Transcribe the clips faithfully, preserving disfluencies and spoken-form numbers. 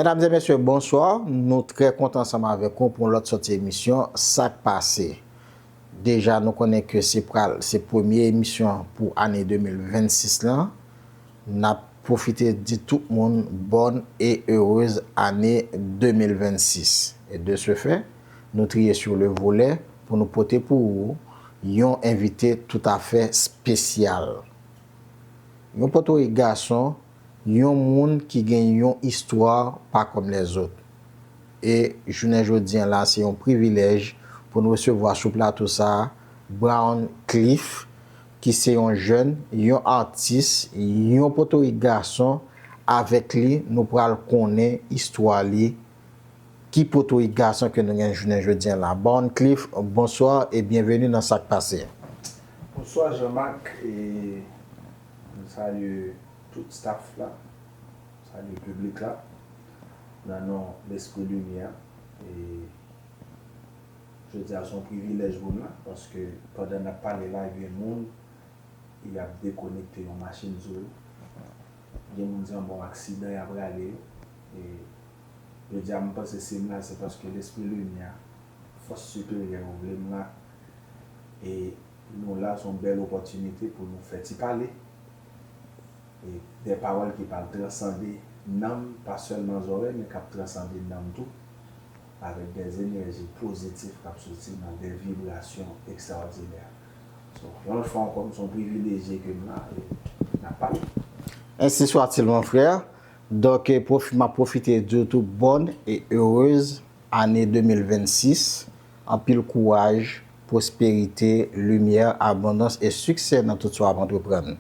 Medam e mesye, bonswa. Nou trè kontan ansanm avèk ou pou yon lòt sòti emisyon Sa k Pase. Deja, nou konnen ke se pral, se premye emisyon pou ane de mil vennsis lan. N ap pwofite di tout moun bòn e erez ane de mil vennsis. E de ce fait, nou triye sur le volet pou nou pote pou ou yon envite toutafè espesyal. Yon Pòtorik gason, yon moun ki gen yon istwa pa kòm lèzòt. E jounen jodi an la, se yon privilèj pou n resevwa sou plato sa a Brown Cliff, ki se yon jèn, yon atis, yon Pòtorik gason. Avèk li, nou pral konnen istwa li, ki Pòtorik gason ke nou gen jounen jodi an la. Brown Cliff, bonswa e byenveni nan Sa k Pase. Bonswa Jean Marc, e m salye tout staff la, m salye piblik la, nan non Lespri Limyè. E jodi a se yon privilèj pou m la, paske pandan n ap pale la, gen moun y ap dekonekte yon machin sou yo. Gen moun se anba yon aksidan y ap rale yo. E jodi a, m panse si m la, se paske Lespri Limyè, fòs siperyè yo vle m la. E nou la, se yon bèl opòtinite pou nou fè ti pale. E de pawòl ki pral transande nanm, pa sèlman zòrèy, men k ap transande nanm tou, avèk de enèji pozitif k ap soti nan de vibrasyon ekstraòdinè. So, yon lòt fwa ankò, m se yon privilejye ke m la, e n ap pale. Ainsi soit-il, mon frère. Donk, e, pwofi-, m ap pwofite di w tou bòn e erez ane de mil vennsis, anpil kouraj, pwosperite, limyè, abondans e siksè nan tout sa w ap antreprann.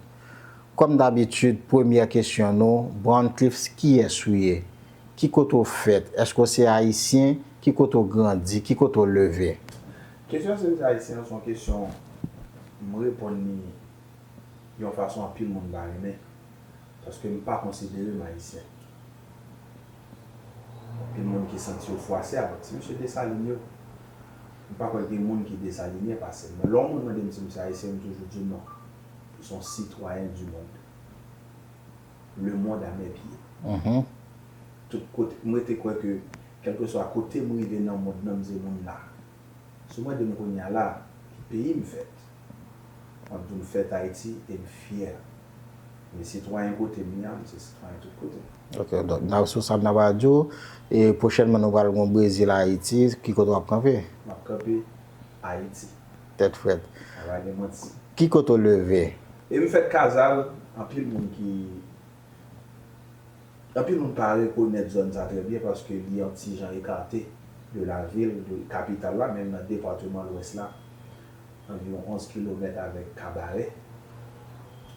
Kòm dabitid, premyè kesyon nou, Brown Cliff, kiyès ou ye? Ki kote w fèt? Èske w se ayisyen? Ki kote w grandi? Ki kote w leve? Kesyon si m se ayisyen an, se yon kesyon m reponn li yon fason anpil moun pa renmen, paske m pa konsidere m ayisyen. Anpil moun ki santi yo fwase avèk ti mesye Desalin yo. M pa kwè gen moun ki Desalinyen pase m. Men lè yon moun mande m si m se ayisyen, m toujou di non. Se yon sitwayen di mond. Le monde à mes pieds. Mhm. Tout kote, m rete kwè ke, kèlkeswa kote m rive nan mond nan, m se moun la. Si w mande m kounye a la, ki peyi m fèt, m ap di w m fèt Ayiti e m fyè. Men sitwayen kote m ye a, m se sitwayen tout kote. Ok, donk, n ap sou sa n ap di w. E pwochènman, nou pral gen Brezil, Ayiti. Ki kote w ap kanpe? M ap kanpe Ayiti. Tèt frèt. Pa gen manti. Ki kote w leve? E m fèt Kazal, anpil moun ki Anpil moun pa rekonèt zòn sa trè byen paske li yon ti jan ekate de la vil, de kapital la, menm nan depatman Lwès la, anviwon onz kilomèt avèk Kabarè.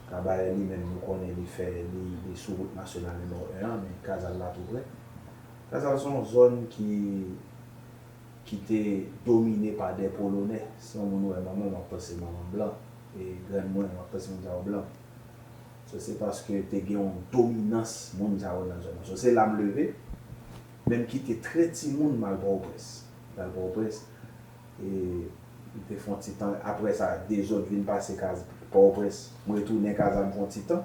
Kabarè li menm, nou konnen li fè, li, li sou wout nasyonal nimewo en an, men Kazal la tou prè. Kazal se yon zòn ki, ki te domine pa de Polonè. Si yon moun wè manman m, w ap panse manman m blan. E grann mwen, w ap panse moun sa yo blan. So, se paske te gen yon dominans moun sa yo nan zòn nan. So, se la m leve, men m kite trè timoun m al Pòtoprens. M al Pòtoprens, e m te fè yon ti tan. Apre sa, dezòd vin pase kaz Pòtoprens. M retounen Kazal, m fè yon ti tan.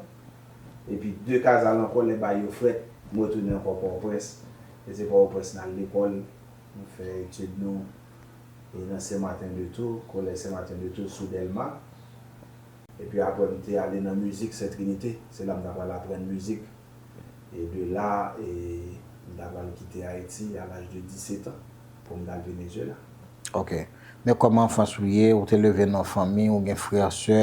Epi de Kazal ankò, lè bagay yo frèt, m retounen ankò Pòtoprens. E se Pòtoprens n al lekòl, nou fè etid nou, e nan Sen Maten de tou, kolèj Sen Maten de tou sou Dèlma. Epi apre, m te ale nan mizik Sen Trinite. Se la m ta pral aprann mizik. E de la, e, m ta pral kite Ayiti a laj de disèt an pou m t al Venezuela. Ok. Men kòman anfans ou ye? Ou te leve nan fanmi, ou gen frè, sè,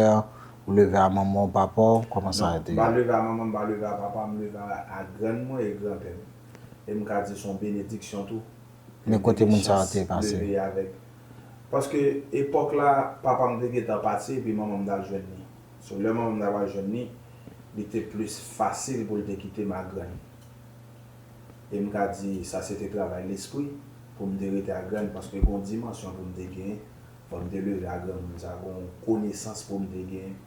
ou leve a manman w, papa w? Kòman sa te ye? Non, m pa leve a manman m, m pa leve a papa m, m leve a, a grann mwen e granpè m. E m ka di se yon benediksyon tou. Men kote moun sa yo te pase? Leve avèk. Paske epòk la, papa m te gentan pati, epi manman m t al jwenn li. So, lè manman m t al jwenn li, li te plis fasil pou l te kite m a grann. E m ka di, sa se te travay lespri, pou m te rete a grann, paske gen yon dimansyon pou m te genyen, fò m te leve a granmoun sa, gen yon konesans pou m te genyen.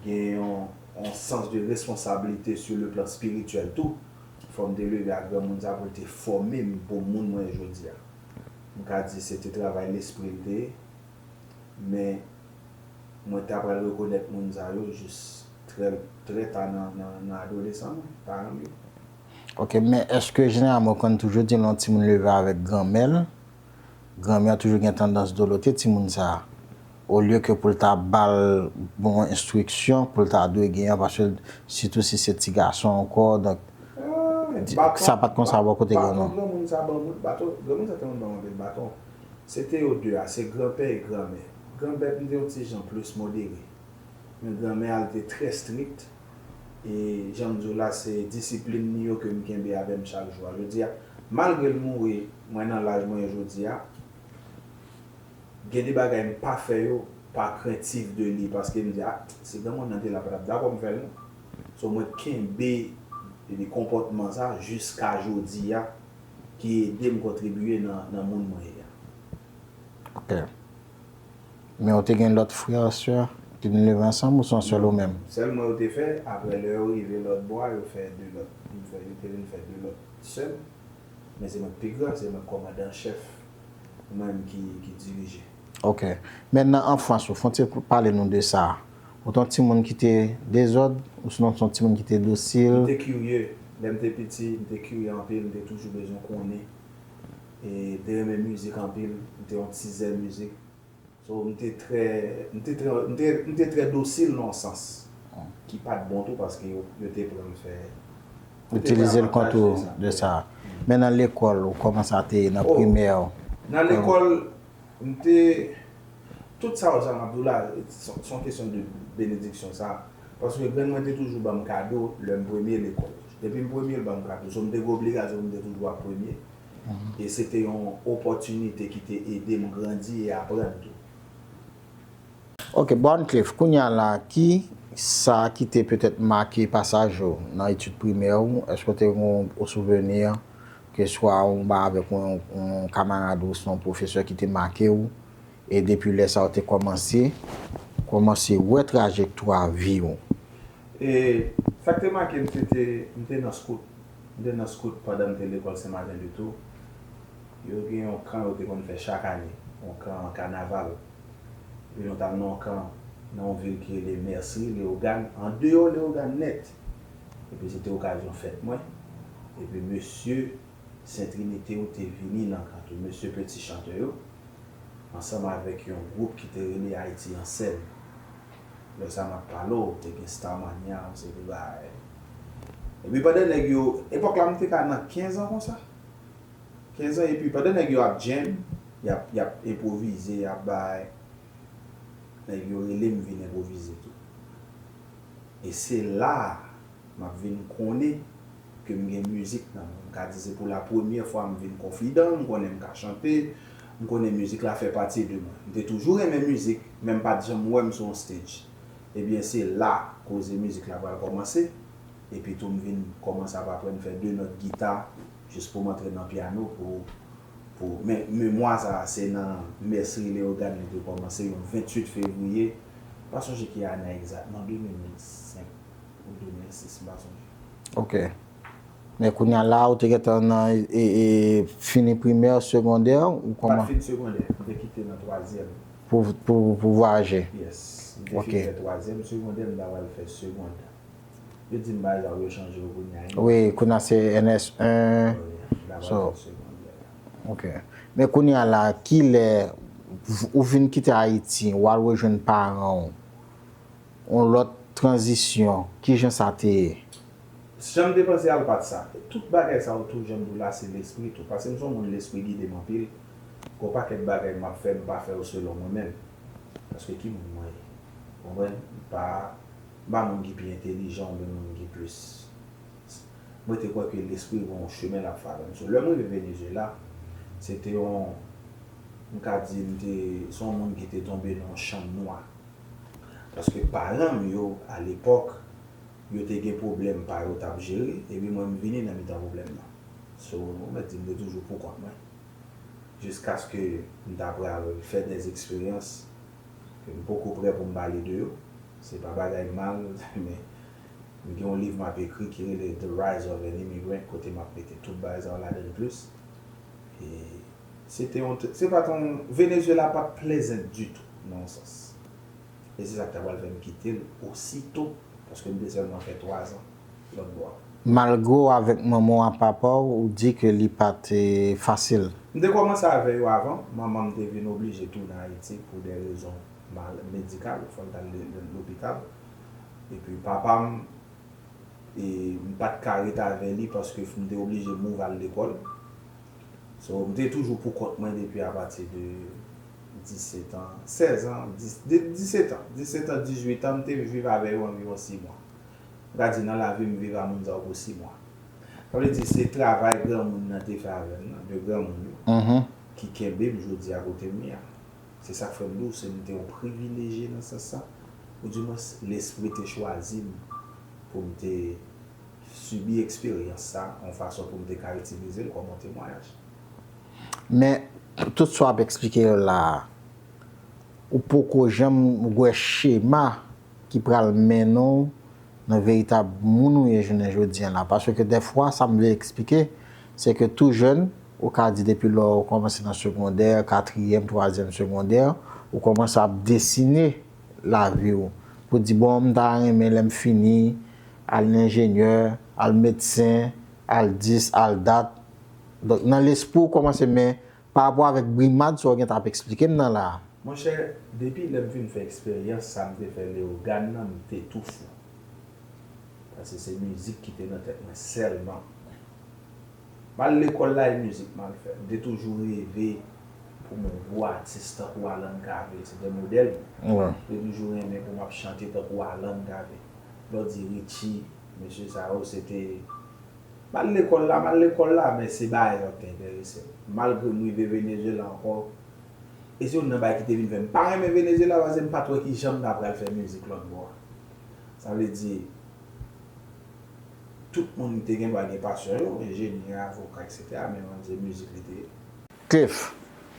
Gen yon, yon sans de responsablite sur le plan spirituel tou. Fò m te leve ak granmoun sa pou l te fòme m pou moun mwen ye jodi a. M ka di se te travay lespri l te ye, men mwen ta pral rekonèt moun sa yo jis trè, trè ta nan, nan, nan adolesan mwen, paran m yo. Ok, men èske jeneralman ou konn toujou di lè yon timoun leve avèk granmè l, granmè a toujou gen tandans dolote timoun sa a, olye ke pou l ta ba l bon enstriksyon pou l ta dwe gen an, paske sitou si se ti gason ankò, donk sa pa t konsa bò kote granmoun. Granmoun sa ban moun baton, granmoun sa te konn ban m anpil baton. Se te yo de a, se granpè e granmè. Granpè m te yon ti jan plis modere. Men granmè a l te trè strik. E jan m di w la, se disiplin li yo ke m kenbe avè m chak jou a. Jodi a, malgre l mouri, mwen nan laj mwen ye jodi a, gen de bagay m pa fè yo pa krentif de li, paske m di, a, si granmoun nan te la, pa t ap dakò m fè l non. So mwen kenbe konpòtman sa jiska jodi a, ki ede m kontribiye nan, nan moun mwen ye a. Ok. Men ou te gen lòt frè, sè ki te leve ansanm ou se yon sèl ou menm? Sèl mwen yo te fè, apre lè yo rive lòt bò a, yo fè de lòt. Yo fè, yo te vin fè de lòt sè m. Men se mwen k pi gran, se mwen k kòmandan chèf. Mwen menm ki, ki dirije. Ok. Men nan anfans ou, fò w te pale nou de sa. Ou te yon timoun ki te dezòd, ou sinon te yon timoun ki te dosil? M te kirye. Lè m te piti, m te kirye anpil, m te toujou bezwen konnen. E m te renmen mizik anpil, m te yon tizè mizik. So, m te trè, m te trè, m te, m te trè dosil nan yon sans ki pa t bon tou paske yo, yo te pran m fè. Itilize l kont ou de sa. Men nan lekòl, ou kòman sa te ye nan primè? Nan lekòl, m te, tout sa yo sa m ap di w la, se yon kesyon de benediksyon sa. Paske grann mwen te toujou ban m kado lè m premye lekòl. Depi m premye, l ban m kado. So, m te gen obligasyon pou m te toujou ap premye. E se te yon opòtinite ki te ede m grandi e aprann tou. Ok, Borncliffe, kounye a la, ki sa ki te petèt make pasaj ou nan etid primè ou? Èske w te gen yon souvni, keswa yon ba avèk yon, yon kamarad ou, osnon yon pwofesè ki te make w? E depi lè sa a, ou te kòmanse, kòmanse wè trajektwa vi w? E sa k te make m, se te, m te nan scout. M te nan scout pandan m te lekòl Sen Maten de tou. Yo gen yon kan yo te konn fè chak ane, yon kan kanaval. Epi nou t al nan yon kan nan yon vil ki rele Mercerie, Leyogàn, andeyò Leyogàn nèt. Epi se te okazyon fèt mwen. Epi mesye Sen Trinite yo te vini nan kan tou, mesye Peti Chantè yo, ansanm avèk yon gwoup ki te rele Ayiti an sèn. Lè sa m ap pale w, te gen Starmania, yon seri de bagay. Epi pandan nèg yo, epòk la m te ka nan kenz an konsa. Kenz an, epi pandan nèg yo ap jam, y ap, y ap enpwovize, y ap bay, nèg yo rele m vin enpwovize tou. E se la a m ap vin konnen ke m gen mizik nan mwen. M ka di se pou la premyè fwa m vin konfidan, m konnen m ka chante, m konnen mizik la fè pati de mwen. M te toujou renmen mizik, men m pa t janm wè m sou yon stage. Ebyen, se la koze mizik la pral kòmanse. Epi tou m vin kòmanse ap aprann fè de nòt gita, jis pou m antre nan pyano, pou, pou, men, memwa sa a, se nan Mercerie Leyogàn li te kòmanse, yon venntuit fevriye, m pa sonje ki ane egzakteman, de mil senk ou de mil sis, m pa sonje. Ok. Men kounye a la, ou te gentan nan, e, e, fini primè, segondè, ou kòman? M pa t fin segondè, m te kite nan twazyèm. Pou, pou, pou vwayaje? Yes. M te fin fè twazyèm, segondè, m ta pral fè segondè. Yo di m bagay sa yo chanje yo kounye a. Wi, kounye a se N S en. Ok. Men kounye a la, kilè ou vin kite Ayiti, w al rejwenn paran w? Yon lòt tranzisyon, kijan sa te ye? Jan m te panse a l pa t sa. Tout bagay sa yo tou, jan m di w la, se lespri tou. Paske m se yon moun lespri gide m anpil. Gon pakèt bagay m ap fè, m pa fè yo selon mwen menm. Paske ki moun mwen ye? Konprann? M pa M pa moun ki pi entelijan oubyen moun ki plis. Mwen te kwè ke lespri gen yon chemen l ap fè avè m. So, lè m rive Venezuela, se te yon, m ka di, m te, se yon moun ki te tonbe nan yon chanm nwa. Paske paran m yo, alepòk, yo te gen pwoblèm pa yo t ap jere, epi mwen, m vini nan mitan pwoblèm nan. So, ou mèt di m te toujou poukont mwen. Jiskaske m ta pral fè dè eksperyans ke m poko prè pou m pale de yo. Se pa bagay mal, men M gen yon liv m ap ekri ki rele The Rise of an Immigrant, kote m ap mete tout bagay sa yo ladan l plis. E se te yon, se pa t yon, Venezuela pa t plezant ditou, nan yon sans. E se sa k ta pral fè m kite l osito, paske m te sèlman fè twazan lòt bò a. Malgre w avèk manman w ak papa w, ou di ke li pa t fasil. M te kòmanse avè yo avan. Manman m te vin oblije tounen Ayiti pou de rezon mal-, medikal, fò l t al le-, le-, lopital. Epi papa m, e, m pa t ka ret avè li paske m te oblije move al lekòl. So, m te toujou pou kont mwen depi apati de disèt an, sèz an, dis, de disèt an, disèt an, dizuit an, m te viv avè yo anviwon sis mwa. M ka di nan lavi m viv a moun sa yo pou sis mwa. Sa vle di se travay granmoun nan te fè avè m nan, de granmoun yo, Mhm. ki kenbe m jodi a kote m ye a. Se sa k fè m di w, se m te yon privilejye nan sans sa. Oudimwens, lespri te chwazi m pou m te sibi eksperyans sa, yon fason pou m te ka itilize l kòm yon temwayaj. Men, tout sa w ap eksplike yo la a, ou poko janm wè chema ki pral mennen w nan veritab moun ou ye jounen jodi a la. Paske dèfwa, sa m vle eksplike, se ke tou jèn, ou ka di depi lè w kòmanse nan segondè, katriyèm, twazyèm segondè, ou kòmanse ap desine lavi w. Pou di, bon, m ta renmen lè m fini, al enjenyè, al medsen, al dis, al dat. Donk, nan lespri w kòmanse, men pa rapò avèk brimad sa w gen t ap eksplike m nan la a. Monchè, depi lè m fin fè eksperyans sa m te fè Leyogàn nan, m te tou fou. Paske se mizik ki te nan tèt mwen sèlman. M al lekòl la, e mizik m al fè. M te toujou reve pou m yon gwo atis tankou Alan Cavé. Se te modèl mwen. Wi. M te toujou renmen pou m ap chante tankou Alan Cavé. Lè w di Richie, mesye sa yo, se te M al lekòl la, m al lekòl la, men se bagay sa k te enterese m. Malgre m rive Venezuela ankò, e se youn nan bagay ki te vin fè m pa renmen Venezuela, paske m pa t wè ki jan m ta pral fè mizik lòt bò a. Sa vle di, tout moun te gen dwa gen pasyon yo, enjenyè, avoka, etsetera, men mwen se mizik li te ye. Cliff,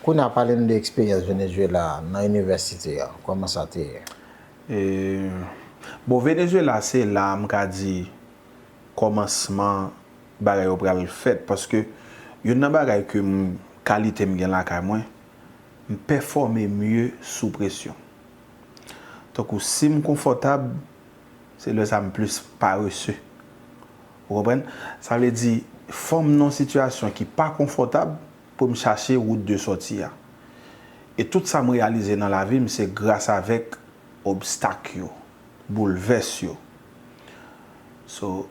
kounye a pale n de eksperyans Venezuela nan inivèsite a, kòman sa te ye? E, bon, Venezuela se la, m ka di, kòmansman bagay yo pral fèt, paske youn nan bagay ke m, kalite m gen lakay mwen, m pèfòme mye sou presyon. Tankou si m konfòtab, se lè sa m plis parese. Ou konprann? Sa vle di, fò m nan yon sitiyasyon ki pa konfòtab pou m chache wout de sòti a. E tout sa m reyalize nan lavi m, se gras avèk obstak yo, boulvès yo. So,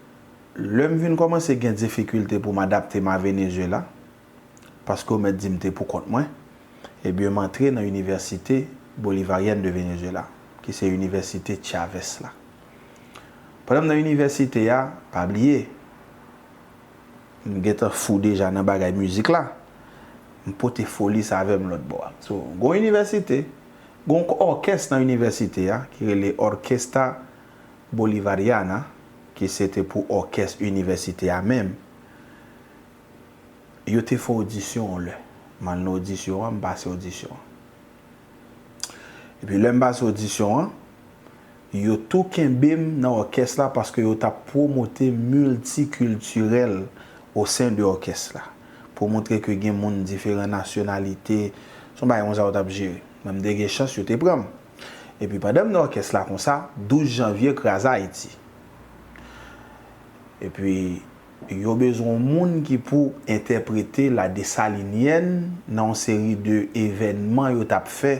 lè m vin kòmanse gen difikilte pou m adapte m a Venezuela, paske yo mèt di m te pou kont mwen, ebyen, m antre nan Université Bolivarienne de Venezuela, ki se inivèsite Chávez la. Pandan m nan inivèsite a, pa bliye, m gentan fou deja nan bagay mizik la. M pote foli sa avè m lòt bò a. So, gon inivèsite, gon òkès nan inivèsite a, ki rele Orquesta Bolivariana, ki se te pou òkès inivèsite a menm. Yo te fè odisyon yon lè. M al nan odisyon an, m pase odisyon an. Epi lè m pase odisyon an, yo tou kenbe m nan òkès la paske yo t ap pwomote miltikiltirèl o sen de òkès la. Pou montre ke gen moun diferan nasyonalite, se yon bagay konsa yo t ap jere. Mwen m te gen chans, yo te pran m. Epi pandan m nan òkès la konsa, douz janvye kraze Ayiti. Epi, yo bezwen yon moun ki pou entèprete La Dessalinienne nan yon seri de evènman yo t ap fè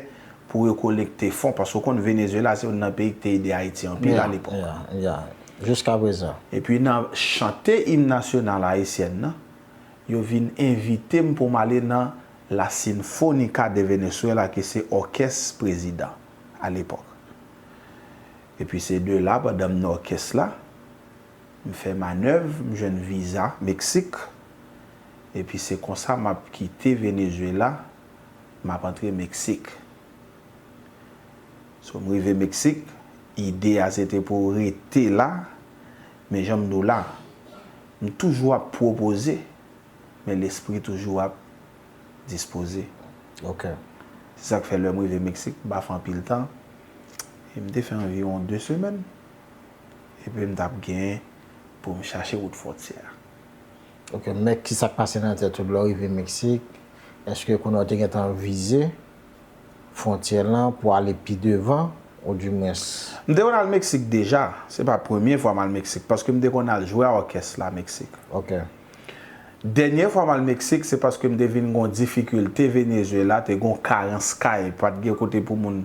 pou rekolekte fon, paske w konn Venezuela se youn nan peyi ki te ede Ayiti anpil alepòk. Yeah, yeah. Jiskaprezan. Epi nan chante im nasyonal ayisyèn nan, yo vin envite m pou m ale nan La Sinfónica de Venezuela, ki se òkès prezidan alepòk. Epi se de la, pandan m nan òkès la, m fè manèv, m jwenn viza Meksik. Epi se konsa m ap kite Venezuela, m ap antre Meksik. So, m rive Meksik, ide a se te pou rete la, men jan m di w la, m toujou ap pwopoze, men lespri toujou ap dispoze. Ok. Se sa k fè lè m rive Meksik, m pa fè anpil tan. E m te fè anviwon de semèn. epi m t ap gen pou m chache wout fwontyè a. Ok, men ki sa k pase nan tèt ou lè w rive Meksik? Èske kounye a w te gentan vize fwontyè lan pou ale pi devan, oudimwens? M te konn al Meksik deja, se pa premye fwa m al Meksik, paske m te konn al jwe a òkès la Meksik. Ok. Dènye fwa m al Meksik, se paske m te vin gen yon difikilte Venezuela, te gen yon karans kay, pa t gen kote pou moun,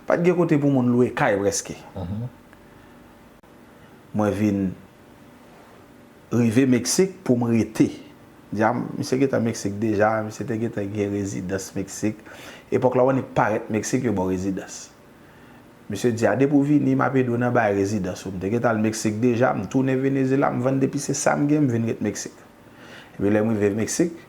pa t gen kote pou moun lwe kay prèske. Mwen vin rive Meksik pou m rete. Dja, misye gentan Meksik deja, misye te gentan gen rezidans Meksik. Epòk la, w annik parèt Meksik, yo ba w rezidans. Misye di, a, depi w vini, m ap ede w nan bay rezidans ou. M te gentan al Meksik deja, m tounen Venezuela, m vann depi se sa m gen, m vin ret Meksik. Epi lè m rive Meksik,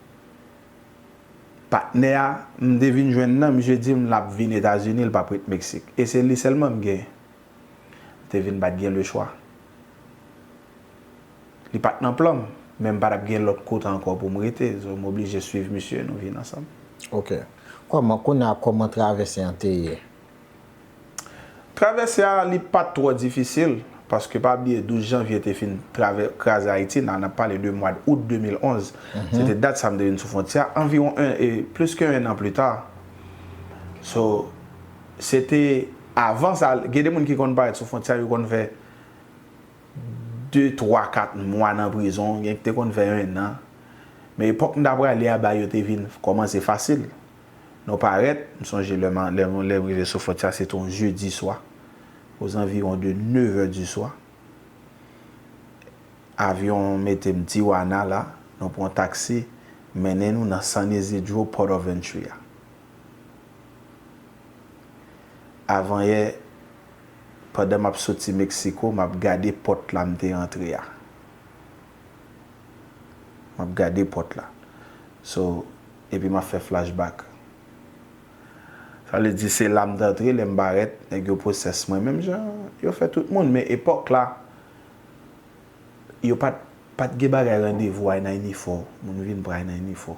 patnè a m te vin jwenn nan, misye di m l ap vin Etazini, l p ap ret Meksik. E se li sèlman m genyen. M te vin pa t gen lechwa. Li pa t nan plan m, men m pa t ap gen lòt kote ankò pou m rete. So, m oblije swiv misye, nou vin ansanm. Ok. Kòman, kounye a, kòman travèse an te ye? Travèse a, li pa t twò difisil, paske pa bliye douz janvye te fin travè-, kraze Ayiti, nan, n ap pale de mwa d out de mil onz. Se te dat sa m te vin sou fwontyè a, anviwon en, e, plis ke en an pli ta. So, se te avan sa, gen de moun ki konn parèt sou fwontyè a, yo konn fè de, twa, kat mwa nan prizon, gen ki te konn fè en an. Men epòk m t ap prale a, bagay yo te vin kòmanse fasil. Nou parèt, m sonje lè m, lè m, lè m rive sou fwontyè a, se te yon jedi swa, ozanviwon de nevè di swa. Avyon mete m Tijuana la, nou pran taksi, mennen nou nan San Isidro Port of Entry a. Avanyè, pandan m ap soti Meksiko, m ap gade pòt la m te antre a. M ap gade pòt la. So, epi m ap fè flashback. Sa vle di se la m t antre, lè m parèt, nèg yo pwosès mwen menm jan yo fè tout moun, men epòk la, yo pa t, pa t gen bagay randevou ay nan inifò, moun vin pran ay nan inifò.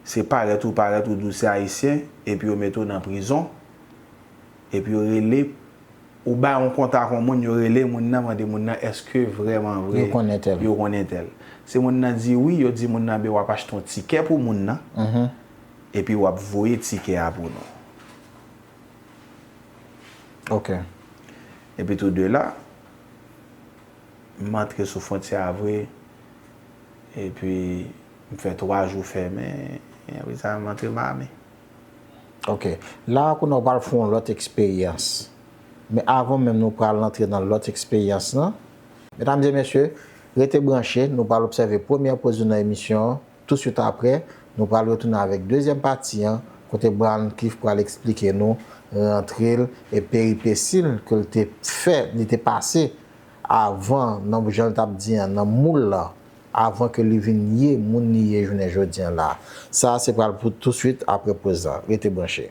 Se parèt ou parèt ou di w se ayisyen, epi yo mete w nan prizon, epi yo rele, ou bay yon kontak yon moun, yo rele moun nan, mande moun nan èske vrèman vre Yo konn entèl. Yo konn entèl. Se moun nan di wi, yo di moun nan ben w ap achte yon tikè pou moun nan, epi w ap voye tikè a pou nou. Ok. Epi tou de la, m antre sou fwontyè a vre, epi m fè twa jou fèmen, apre sa m antre Miami. Ok. La a kounye a w pral fè yon lòt eksperyans. Men avan menm nou pral antre nan lòt eksperyans lan, medam e mesye, rete branche, nou pral obsève premyè poz yo nan emisyon an. Touswit apre, nou pral retounen avèk dezyèm pati an, kote Brian Cliff pral eksplike nou rantre l e peripesi l ke l te fè, li te pase avan, nan jan l t ap di an, nan moul la, avan ke li vin ye moun li ye jounen jodi an la. Sa a se pral pou touswit apre poz la. Rete branche.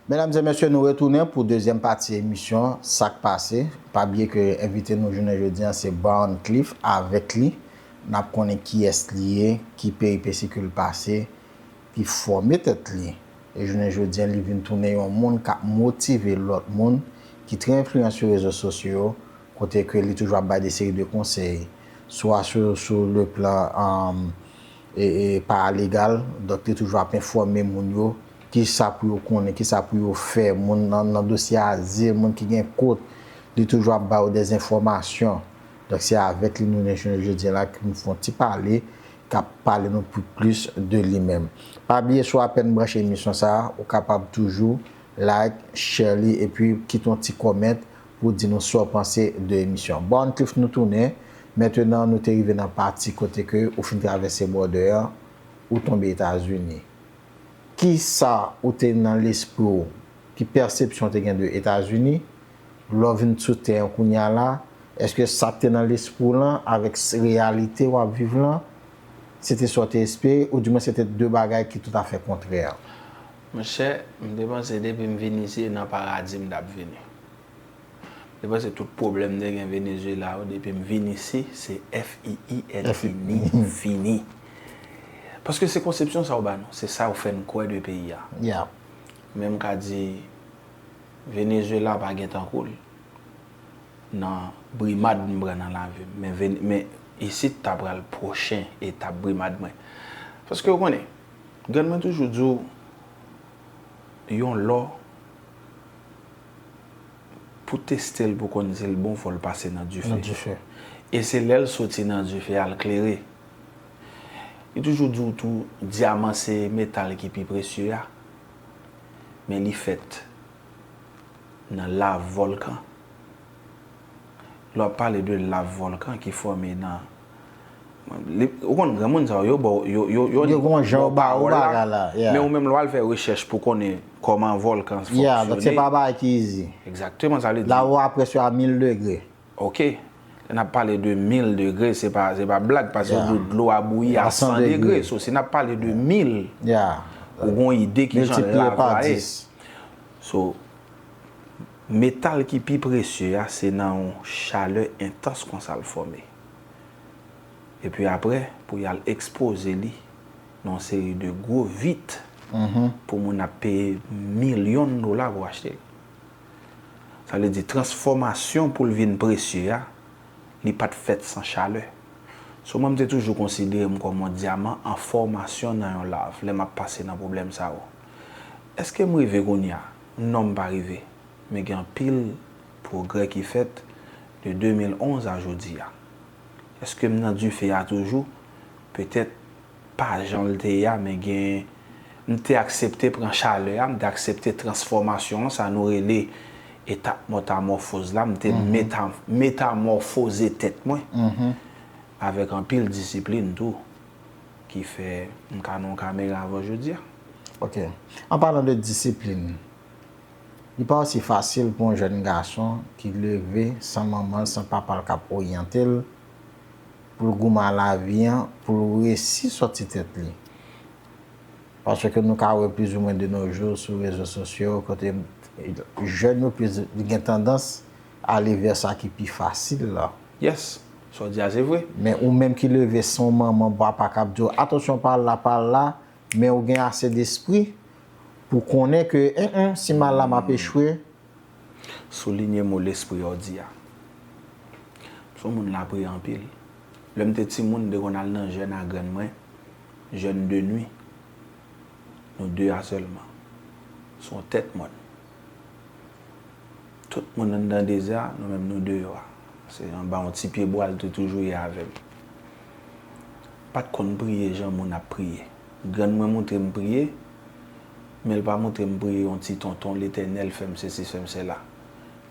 Medam e mesye, nou retounen pou dezyèm pati emisyon Sa k Pase. Pa bliye ke envite nou jounen jodi an se Brian Cliff. Avèk li, n ap konnen kiyès li ye, ki peripesi ke l pase, ki fòme tèt li. E jounen jodi an, li vin tounen yon moun k ap motive lòt moun, ki trè enfliyan sou rezo sosyo yo, kote ke li toujou ap bay de seri de konsèy, swa sou, sou le plan, um, e, e paralegal, donk li toujou ap enfòme moun yo, kisa pou yo konnen, kisa pou yo fè, moun nan, nan dosye azil, moun ki gen kont, li toujou ap ba yo dèzenfòmasyon. Donk se avèk li nou gen jounen jodi an la ke nou fè yon ti pale, k ap pale nou pou plis de li menm. Pa bliye, si w apèn branche emisyon sa a, ou kapab toujou like, share li, epi kite yon ti comment pou di nou sa w panse de emisyon. Brian Cliff, nou tounen. Mentenan, nou te rive nan pati kote ke ou fin travèse bòdè an, ou tonbe Etazini. Kisa ou te nan lespri w? Ki pèsepsyon w te gen de Etazini? Lè w vin sou tè an kounye a la, èske sa k te nan lespri w lan avèk s-, reyalite w ap viv lan, se te sa w te espere, oudimwen se te de bagay ki toutafè kontrè? Monchè, m te panse depi m vin isi, e nan paradi m t ap vini. Se paske tout pwoblèm te gen Venezuela yo, depi m vin isi, se F I I N I, fini, fini. Paske se konsepsyon sa yo ba nou, se sa yo fè n kwè de peyi a. Men m ka di, Venezuela pa gen tankou l nan brimad m pran nan lavi m. Men, men isit ta pral pwochen etap brimad mwen. Paske w konnen, grann mwen toujou di w, yon lò, pou teste l, pou konn si l bon, fò l pase nan dife. Nan dife. E se lè l soti nan dife a, l klere. Li toujou di w tou, dyaman se metal ki pi presye a, men li fèt nan lav vòlkan. Lè w ap pale de lav vòlkan ki fòme nan, ou konn granmoun sa yo, yo ba w, yo, yo, yo, yo gen yon jan yo ba w bagay la, men ou menm lè w al fè rechèch pou konnen kòman vòlkan fonksyone. Yeah, donk se pa bagay ki easy. Egzakteman, sa vle di. La ou a prèske a mil degre. Ok. Lè n ap pale de mil degre, se pa, se pa blag, paske ou di w dlo a bouyi a san degre. So, si n ap pale de mil, ou gen yon ide ki jan lav la ye. So, metal ki pi presye a, se nan yon chalè entans konsa l fòme. Epi apre, pou y al ekspoze li nan yon seri de gwo vit pou moun ap peye milyon dola pou achte l. Sa vle di, transfòmasyon pou l vin presye a, li pa t fèt san chalè. So, mwen, m te toujou konsidere m kòm yon dyaman an fòmasyon nan yon lav, lè m ap pase nan pwoblèm sa yo. Èske m rive kounye a? Non, m pa rive. Men gen anpil pwogrè ki fèt de de mil onz a jodi a. Èske m nan dife a toujou? Petèt pa jan l te ye a, men gen, m te aksepte pran chalè a, m te aksepte transfòmasyon an, sa nou rele etap mètamòfoz la, m te meta-, metamòfoze tèt mwen avèk anpil disiplin tou, ki fè m ka nan yon kamera avè w jodi a. Ok. An palan de disiplin, li pa osi fasil pou yon jèn gason ki leve san manman l, san papa l k ap oryante l, pou l goumen a lavi an, pou l resi sòti tèt li. Paske nou ka wè plizoumwen de nos jours sou rezo sosyo, kote jèn yo plis gen tandans ale vè sa ki pi fasil la. Yes, sa w di a se vre. Men ou menm ki leve san yon manman, papa k ap di w, "Atansyon, pa al la, pa al la," men ou gen ase despri pou konnen ke, en, en, si m al la, m ap echwe. Soulinye mo lespri a w di a. M se yon moun l ap ri anpil. Lè m te timoun, m te konn al nan jèn a grann mwen, jèn de nwi. Nou de a sèlman. Se yon tèt mòn. Tout moun anndan deza, nou menm nou deyò a. Se anba yon ti pyebwa l te toujou ye avè m. Pa t konn priye jan moun ap priye. Grann mwen montre m priye, men l pa montre m priye yon ti tonton, Letènèl, fè m sesi, fè m sela.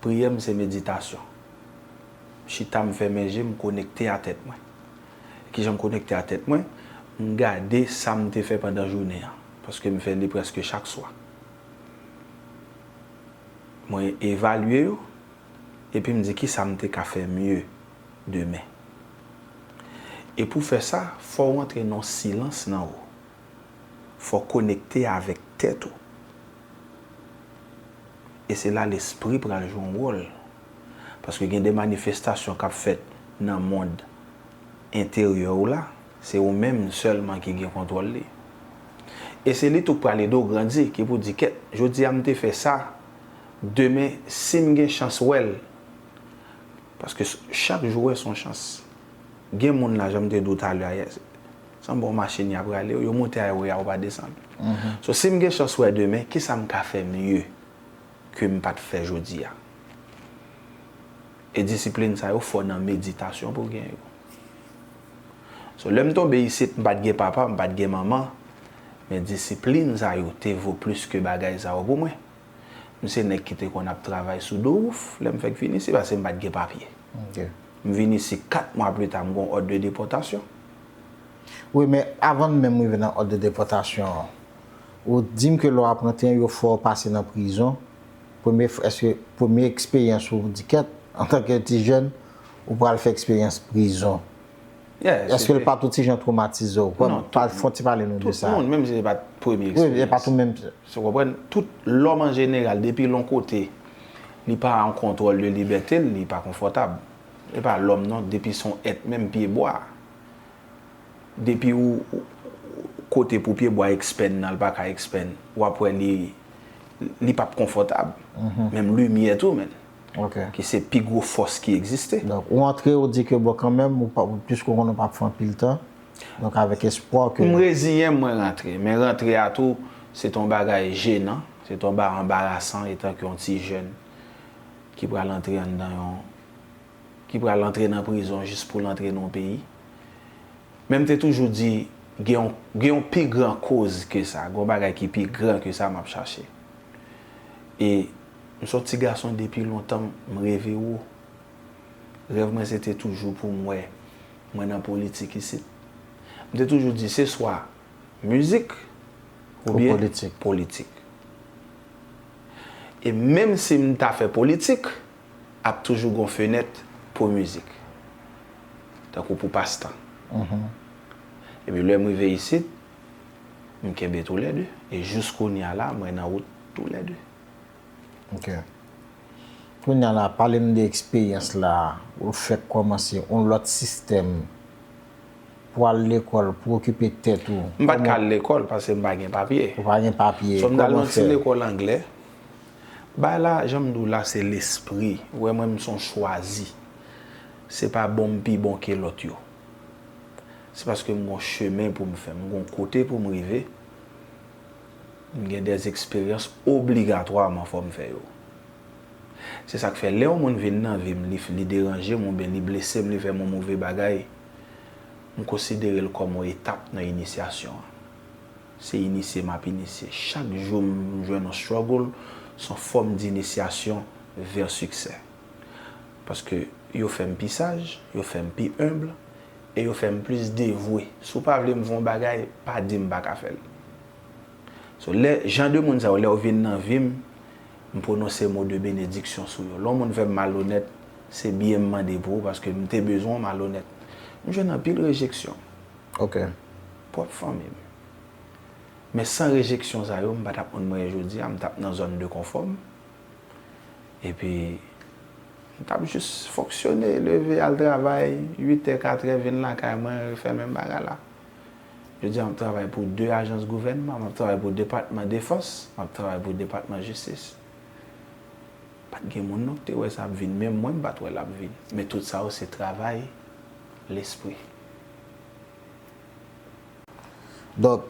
Priyè m se meditasyon. M chita, m fèmen je, m konekte a tèt mwen. Kijan m konekte a tèt mwen? M gade sa m te fè pandan jounen an, paske m fè li prèske chak swa. Mwen evalye yo, epi m di, "Kisa m te ka fè mye demen?" E pou fè sa, fò w antre nan yon silans nan ou. Fò w konekte avèk tèt ou. E se la lespri pral jwe yon wòl. Paske gen de manifestasyon k ap fèt nan mond enteryè w la, se ou menm sèlman ki gen kontwòl li. E se li tou k pral ede w grandi, ki pou di, "Kèt, jodi a m te fè sa, demen, si m gen chans wè l." Paske s-, chak jou wè se yon chans. Gen moun la, jan m te di w talè a, sanble yon machin y ap rale, yo moute highway a, yo pa desann. So, si m gen chans wè demen, kisa m ka fè mye ke m pa t fè jodi a? E disiplin sa yo fò nan meditasyon pou w gen yo. So, lè m tonbe isit, m pa t gen papa, m pa t gen manman, men disiplin sa yo te vo plis ke bagay sa yo pou mwen. M se nèg ki te konn ap travay sou do wouf, lè m fèk vin isi, paske m pa t gen papye. M vin isi kat mwa pli ta, m gen yon òd de depòtasyon. Wi, men avan n menm rive nan òd de depòtasyon an, ou di m ke lè w ap rantre, yo fè w pase nan prizon. Premye f-, èske premye eksperyans ou di kèt, antanke ti jèn, ou pral fè eksperyans prizon? Èske l pa t yon ti jan twomatize w? Non, fè yon ti pale nou de sa. Tout moun, menm si se pa t premye eksperyans. Wi, se pa tou menm. Ou konprann? Tout lòm an jeneral, depi l yon kote, Li pa an kontwòl de libète l, li pa konfòtab. E pa lòm non, depi se yon èt menm pyebwa. Depi ou, ou- kote pou pyebwa ekspann nan, l pa ka ekspann, w ap wè li, li p ap konfòtab. Menm limyè tou, menn. Ki se pi gwo fòs ki egziste. Donk, ou antre, ou di ke bon, kanmenm, ou pa, piske ou konnen ou p ap fè anpil tan, donk avèk espwa ke M reziyen m, mwen rantre. Men rantre a tou, se t yon bagay jenan, se t yon bagay anbarasan, etan ke yon ti jèn ki pral antre anndan yon, ki pral antre nan prizon jis pou l antre nan yon peyi. Men m te toujou di, gen yon, gen yon pi gran koz ke sa, gen yon bagay ki pi gran ke sa m ap chache. E m se yon ti gason depi lontan, m reve wo. Rèv mwen se te toujou pou m wè mwen nan politik isit. M te toujou di se swa mizik oubyen politik. E menm si m ta fè politik, ap toujou gon fenèt pou mizik. Tankou pou pastan. Epi lè m rive isit, m kenbe toulède. E jous kounye a la, mwen nan wout toulède. Ok. Kounye a la, pale m de eksperyans la, ou fèk kòmanse yon lòt sistèm pou al lekòl, pou okipe tèt ou. M pa t ka al lekòl paske m pa gen papye. Ou pa gen papye. So, m t al nan ti lekòl anglè. Bagay la, jan m di w la, se lespri. Ou wè, mwen, m se yon chwazi. Se pa bon m pi bon ke lòt yo. Se paske m gon chemen pou m fè, m gon kote pou m rive. M gen dè eksperyans obligatwaman fò m fè yo. Se sa k fè, lè yon moun vin nan vi m, li, li deranje m oubyen li blese m, li fè m yon move bagay, m konsidere l kòm yon etap nan inisyasyon an. Se inisye m ap inisye. Chak jou m jwenn yon struggle, se yon fòm d'inisyasyon vè siksè. Paske yo fè m pi saj, yo fè m pi enb, e yo fè m plis devwe. Si w pa vle m fè yon bagay, pa di m pa ka fè l. So, lè, jan de moun sa yo, lè yo vin nan vi m, m pwononse mo de benediksyon sou yo. Lè yon moun fè m malonèt, se byen m mande pou ou, paske m te bezwen w malonèt. M jwenn anpil rejeksyon. Ok. Pwòp fanmi m. Men san rejeksyon sa yo, m pa t ap moun mwen ye jodi a, m t ap nan zòn de konfò m. Epi, m t ap jis fonksyone, leve, al travay, uit è, kat è, vin lakay mwen, refè menm bagay la. Jodi a, m ap travay pou de ajans gouvènman, m ap travay pou depatman defans, m ap travay pou depatman jistis. Pa t gen moun non ki te wè sa ap vin, menm mwen, m pa t wè l ap vin. Men tout sa yo se travay lespri. Donk,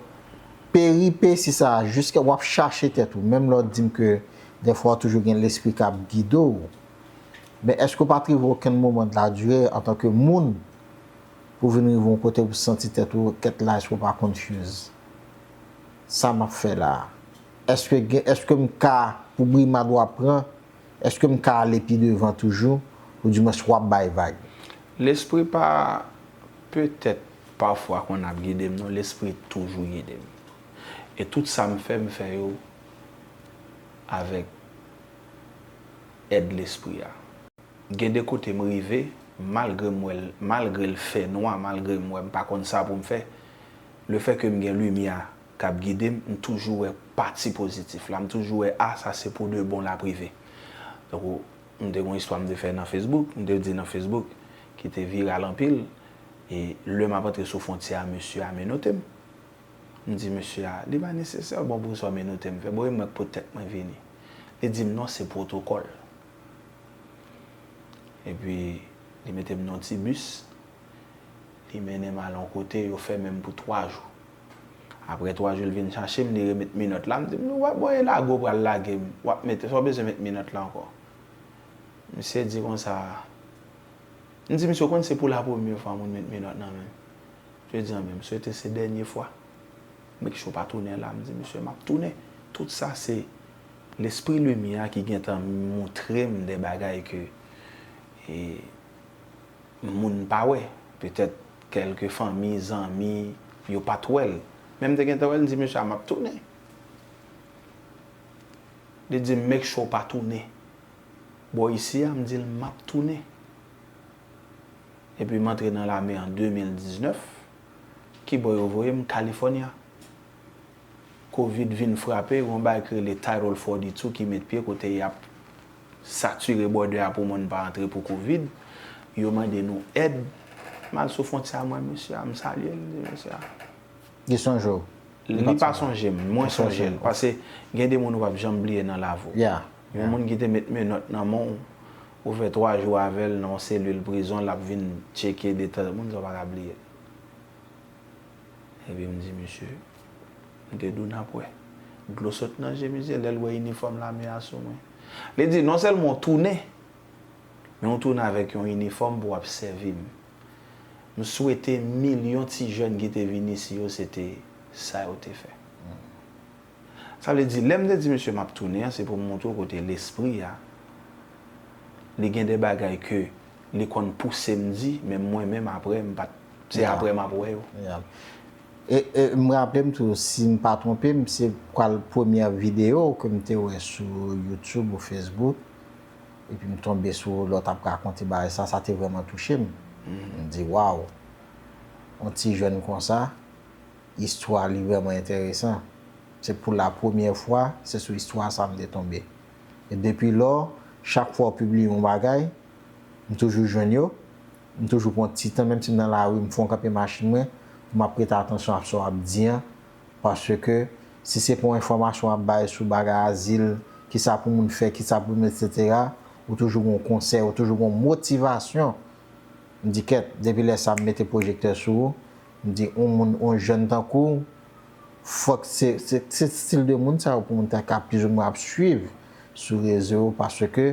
peripesi sa a, jiska w ap chache tèt ou, menm lè w di m ke dèfwa w toujou gen lespri k ap gide w, men èske w pa t rive okenn moman de la durée antanke moun pou w vin rive yon kote pou w santi tèt ou, kèt la, èske w pa confuse? Sa m ap fè la a? Èske gen, èske m ka, pou brimad w ap pran, èske m ka ale pi devan toujou, oudimwens w ap bay vag? Lespri pa, petèt, pafwa konn ap gide m, non, lespri toujou gide m. E tout sa m fè, m fè yo avèk èd lespri a. Gen de kote m rive, malgre m wè l, malgre l fè nwa, malgre m wè m pa konn sa pou m fè, lefètke m gen limyè k ap gide m, m toujou wè pati pozitif la, m toujou wè, a, sa se pou de bon l ap rive. Tankou, m te gen yon istwa m te fè nan Facebook, m te di nan Facebook, ki te viral anpil, e lè m ap antre sou fwontyè a, mesye a menote m. M di mesye a, li pa nesesè, bon, pou sa w menote m, fè, bon, e mwen k pot tèt mwen vini. Li di m, non, se pwotokòl. Epi, li mete m nan yon ti bis, li mennen m al yon kote, yo fèmen m pou twa jou. Apre twa jou, li vin chache m, li remèt minòt la, m di m, w ap, bon, e lage w pral lage m, w ap mete, sa w bezwen met minòt la ankò? Misye di konsa, m di misye, w konn se pou la premyè fwa moun met minòt nan men m. Misye di, anben, m swete se dènye fwa. Make sure w pa tounen la. M di misye, m ap tounen. Tout sa se lespri limyè a ki gentan montre m de bagay ke, e, moun pa wè. Petèt kèlke fanmi, zanmi, yo pa t wè l. Men m te gentan wè l, m di misye a, m ap tounen. Li di m, make sure w pa tounen. Bò isi a, m di l, m ap tounen. Epi m antre nan lame an de mil diznèf. Kibò yo voye m? California. Covid vin frape, gen yon bagay ki rele Title forty-two ki met pye kote y ap, satire bòdè a pou moun pa antre pou kovid. Yo mande nou èd. M al sou fwontyè a, m wè mesye a, m salye l, m di mesye a. Li sonje w? Li pa sonje m, mwen sonje l. Paske gen de moun ou p ap janm bliye nan lavi w. Yeah. Yon moun ki te met menòt nan men w, ou fè twa jou avè l nan yon selil prizon, l ap vin tcheke detan moun sa w pa ka bliye l. Epi m di, "Mesye, m te di w n ap wè." Dlo sot nan je misye lè l wè inifòm lame a sou mwen. Li di, "Non sèlman w tounen, men w tounen avèk yon inifòm pou w ap sèvi m." M swete milyon ti jèn ki te vin isi yo, se te sa yo te fè. Sa vle di, lè m te di misye m ap tounen an, se pou m montre w kote lespri a, li gen de bagay ke li konn pouse m di, men mwen menm apre, m pa t, se apre m ap wè yo. E, e m raple m tou, si m pa twonpe m, se pral premyè videyo ke m te wè sou YouTube ou Facebook, epi m tonbe sou lè w t ap rakonte bagay sa, sa te vrèman touche m. M di, waw, yon ti jèn konsa, istwa li vrèman enteresan. Se pou la premyè fwa, se sou istwa sa m te tonbe. E depi lò, chak fwa w pibliye yon bagay, m toujou jwenn yo, m toujou pran ti tan, menm si m nan lari, m fè yon kanpe machin mwen, pou m ap prete atansyon a sa w ap di an, paske si se pou yon enfòmasyon w ap bay sou bagay azil, kisa pou moun fè, kisa pou moun, etsetera, ou toujou gen yon konsèy, ou toujou gen yon motivasyon. M di kèt, depi lè sa m mete pwojektè sou ou, m di yon moun, yon jèn tankou w, fòk se, se, se stil de moun sa yo pou moun ta ka plizoumwen ap swiv sou rezo yo, paske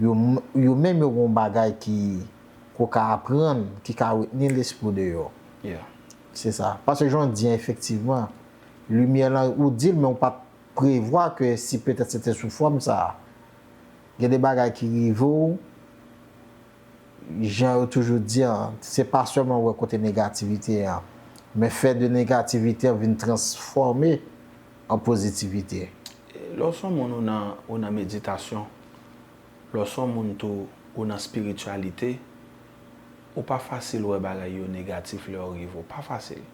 yo, yo menm yo gen yon bagay ki, ke w ka aprann, ki ka retni lespri w de yo. Yeah. Se sa. Paske jan w di an, efektivman, limyè lan, ou di l, men w pa t prevwa ke si petèt se te sou fòm sa a. Gen de bagay ki rive w, jan yo toujou di an, se pa sèlman wè kote negativite an, men fè de negativite an vin transfòme an pozitivite. Lè w se yon moun ou nan, ou nan meditasyon, lè w se yon moun tou ou nan espirityalite, ou pa fasil wè bagay yo negatif lè yo rive w. Pa fasil.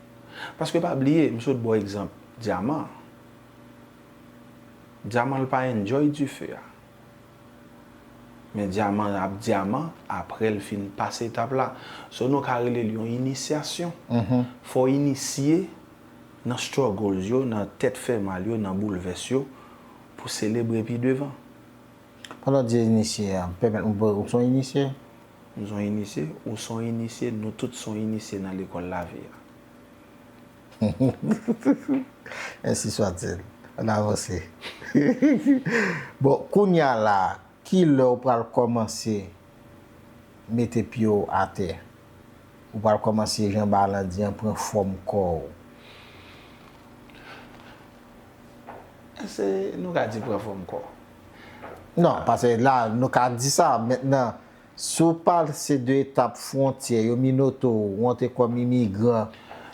Paske pa bliye, m sot ba w egzanp dyaman. Dyaman l pa enjoy dife a. Men dyaman ap dyaman apre l fin pase etap la. So nou ka rele l yon inisyasyon. Fò w inisye nan struggles yo, nan tèt fè mal yo, nan boulvès yo, pou selebre pi devan. Pandan w di inisye a, pèmèt m, ou se yon inisye? M se yon inisye, ou se yon inisye, nou tout se yon inisye nan lekòl lavi a. Ensi swatil. Ann avanse. Bon, kounye a la, ki lè w pral kòmanse mete pye w atè? Ou pral kòmanse, jan Balan di an, pran fòm kò w? Èske nou ka di pran fòm kò? Non, paske la, nou ka di sa, mentnan, si w pase de etap fwontyè, yo minote w, w antre kòm imigran,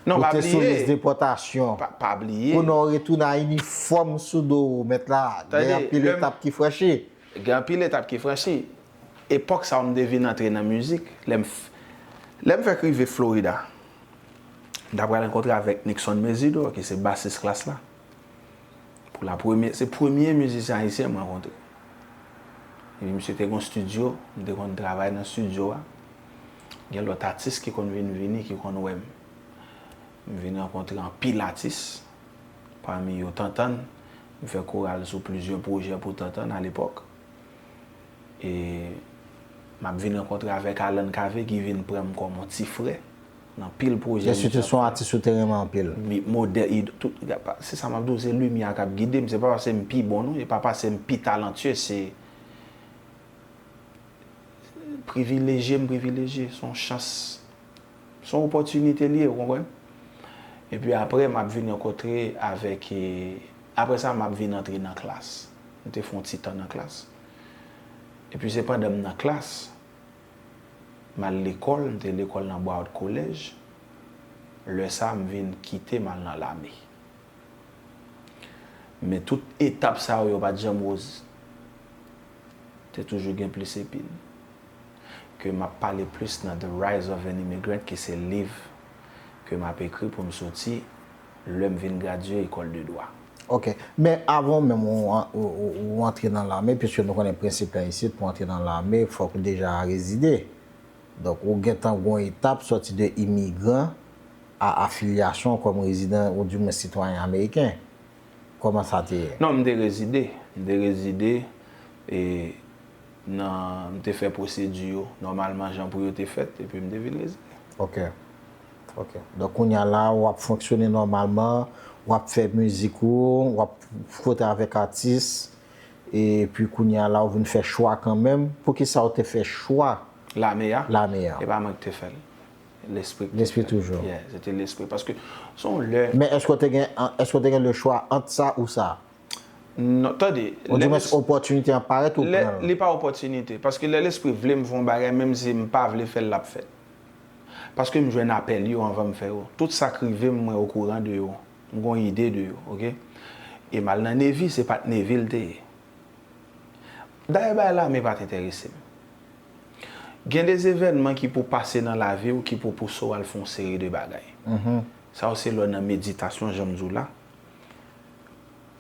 Non, ou pa te sou bliye. Lis depòtasyon. Pa, pa bliye. Kounye a w retounen a inifòm sou do w, mentnan, gen Tande, anpil lè m- etap ki franchi. Gen anpil etap ki franchi. Epòk sa a, m te vin antre nan mizik. Lè m f-, lè m fèk rive Florida, m ta pral rankontre avèk Nixon Mezidor, ki se basis Klass la. Pou la premyè, se premye mizisyen ayisyen m rankontre. Epi misye te gen yon estidyo, m te konn travay nan estidyo a. Gen lòt atis ki konn vin vini, ki konn wè m. M vin rankontre anpil atis, pami yo Tantann. M fè koral sou plizyè pwojè pou Tantann alepòk. E m ap vin rankontre avèk Alan Cavé ki vin pran m kòm yon ti frè nan pil pwojè. Èske se yon atis ou te renmen anpil? Modèl, se sa m ap di w, se limyè a k ap gide m. Se pa paske m pi bon, non, e pa paske m pi talantye, se privilejye m privilejye, se yon chans. Se yon opòtinite li ye, ou konprann? Epi apre, m ap vin rankontre avèk, e, apre sa, m ap vin antre nan Klass. M te fè yon ti tan nan Klass. Epi se pandan m nan Klass, m al lekòl, m te lekòl nan Broward College. Lè sa a, m vin kite, m al nan lame. Men tout etap sa yo, yo pa t janm woz. Te toujou gen plis epi l. Ke m ap pale plis nan The Rise of an Immigrant, ki se liv ke m ap ekri pou m soti lè m vin gradye ekòl de dwa. Ok. Men avan menm ou, ou, ou, ou antre nan lame, piske nou konnen prensip la isit, pou antre nan lame, fòk ou deja rezide. Donk, ou gentan gon etap sòti de imigran a afilyasyon kòm rezidan, ou di mwen sitwayen ameriken. Kòman sa te ye? Non, m te rezide. M te rezide e nan, m te fè pwosedi yo nòmalman jan pou yo te fèt, epi m te vin rezide. Ok. Ok. Donk, kounye a la, w ap fonksyone nòmalman, w ap fè mizik ou, w ap fwote avèk atis, epi kounye a la, ou vin fè chwa kanmenm. Poukisa ou te fè chwa Lame a, lame a? E pa mwen ki te fè l. Lespri ki te Lespri fè l. Toujou. Yeah, se te lespri. Paske se yon lè. Men èske w te gen, èske w te gen le chwa ant sa ou sa? Non, tande. Ou di mwen opòtinite an parèt ou pran l? Li pa opòtinite. Paske lè lespri vle m fè yon bagay, menm si m pa vle fè l, l ap fèt. Paske m jwenn apèl yo anvan m fè yo. Tout sa k rive m, mwen okouran de yo. M gon ide de yo, ok? E m al nan Navy, se pa t Navy l te ye. Dayè bagay lame pa t enterese m. Gen de evènman ki pou pase nan lavi w ki pou pouse w al fè yon seri de bagay. Sa yo se lè w nan meditasyon, jan m di w la.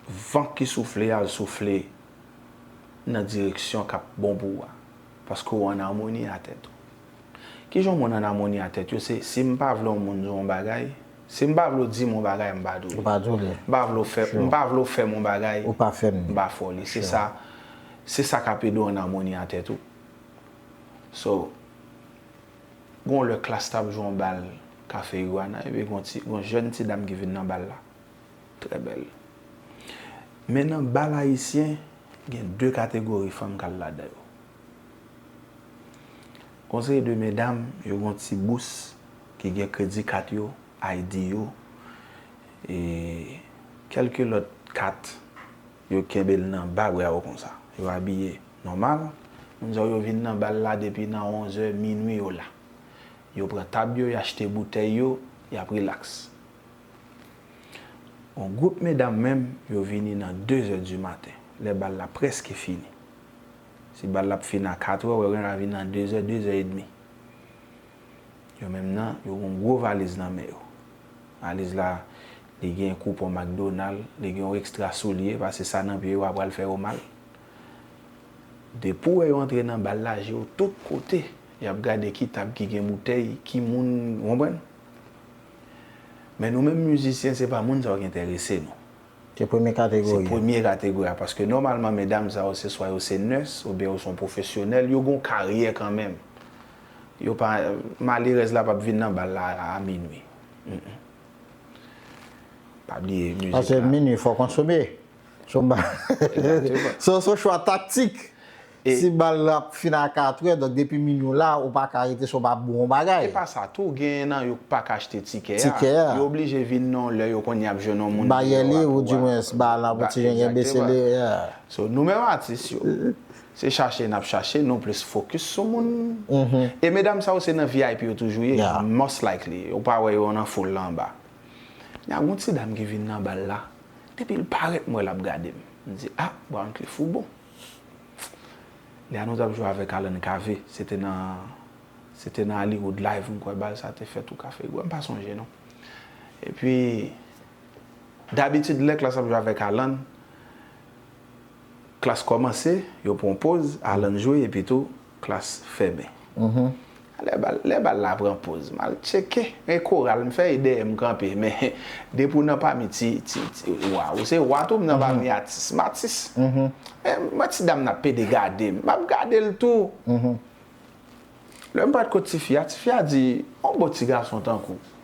Van ki soufle a, l soufle nan direksyon k ap bon pou ou a. Paske w an amoni a tèt ou. Kijan yon moun an amoni a tèt yo? Se si m pa vle yon moun di w yon bagay, si m pa vle w di m yon bagay, m pa di w li. Ou pa di w li. M pa vle w fè, m pa vle w fè m yon bagay, ou pa fè m li. M pa fè w li. Se sa, se sa k ap ede w an amoni a tèt ou. So, gon lè Klass t ap jwe yon bal Kafe Iguana, epi gon ti, gon jèn ti dam ki vin nan bal la. Trè bèl. Men nan bal ayisyen, gen de kategori fanm k al ladan yo. Gon seri de medam, yo gon ti bous ki gen kredi kat yo, I D yo, e kèlke lòt kat, yo kenbe l nan ba bra yo konsa. Yo abiye nòmal. Moun sa yo vin nan bal la depi nan onzè, minwi yo la. Yo pran tab yo, y achte boutèy yo, y ap rilaks. Yon gwoup medam menm, yo vini nan de zè di maten, lè bal la prèske fini. Si bal la ap fini a kat è, yo genlè vin nan de zè, de zè edmi. Yo menm nan, yo gon gwo valiz nan men yo. Valiz la, li gen koupon McDonald, li gen yon ekstra soulye, paske sa nan pye yo a pral fè yo mal. Depi w wè yo antre nan bal la, je yo tout kote. Y ap gade ki tab ki gen boutèy, ki moun, ou konprann? Men nou menm mizisyen, se pa moun sa yo ki enterese nou. Se premye kategori. Se premye kategori a, paske nòmalman, medam sa yo, se swa yo se nès, oubyen yo se yon pwofesyonèl, yo gon karyè kanmenm. Yo pa, malerèz la p ap vin nan bal la a minwi. Mm, mm. Pa bliye mizik la. Paske minwi, fò konsome. Se yon ba-, se yon, se yon chwa taktik. Si bal la ap fin a kat è, donk depi minwi la, ou pa ka rete san w pa bwè yon bagay. E pa sa tou, genyen nan yo k pa ka achte tikè a. Tikè a. Yo oblije vin nan yon lè yo konnen y ap jwenn yon moun. Bayè li, ou di mwen, bal la pou ti jan gen bese li, yeah. So, nou menm atis yo, se chache n ap chache, nou plis fokis sou moun. E medam sa yo, se nan V I P yo toujou ye, most likely. Ou pa wè yo nan foul la anba. Gen yon ti dam ki vin nan bal la, depi l parèt, m wè l ap gade m. M di, ah, Brown Cliff ou bon. Lè a nou t ap jwe avèk Alan Cavé, se te nan, se te nan Hollywood Live, m kwè bal sa te fèt ou Kafe Gwa, m pa sonje non. Epi, dabitid, lè Klass ap jwe avèk Alan, Klass kòmanse, yo pran poz, Alan jwe, epi tou, Klass fèmen. Lè bal, lè bal la pran poz, m al tcheke, e koral, m fè e dèyè m kanpe, men depi w nan pami ti, ti, ti wa, ou se wa tou, m nan pami atis, m atis. Men, mwen ti dam nan ap pede gade m, m ap gade l tou. Lè m pral kot tifi a, tifi a di, yon bon ti gason tankou w.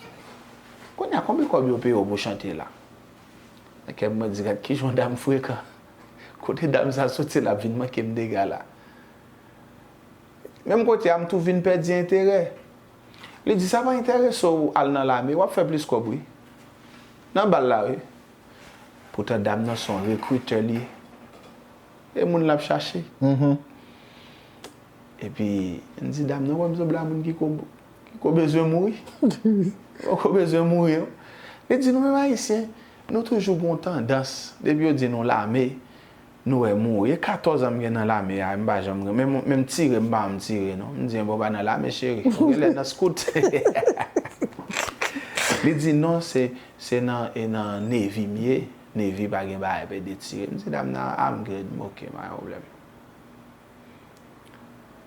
Kounye a, konbyen kòb yo peye w pou chante la? Nan kè m, mwen di, gad kijan yon dam frekan. Kote dam sa soti, l ap vin manke m dega la. Menm kote a, m tou vin pèdi enterè. Li di, sa pa enterese w al nan lame, w ap fè plis kòb, wi. Nan bal la, wi. Poutan dam nan se yon rekritè li ye. E moun l ap chache. Epi, m di dam nan, wè m sanble a moun ki ko, ki ko bezwen mouri. Ou ko bezwen mouri, non. Li di, nou menm Ayisyen, nou toujou gon tandans, depi yo di nou lame, nou wè mouri. E katòz an m gen nan lame a, m pa janm, menm, menm tire, m pa janm tire, non. M di, bon, pa nan lame, cheri. Ou genlè nan scout. Li di, non, se, se nan, e nan Navy m ye. Navy pa gen bagay pou detire. M di dam nan, "I'm good, m oke, m pa gen pwoblèm."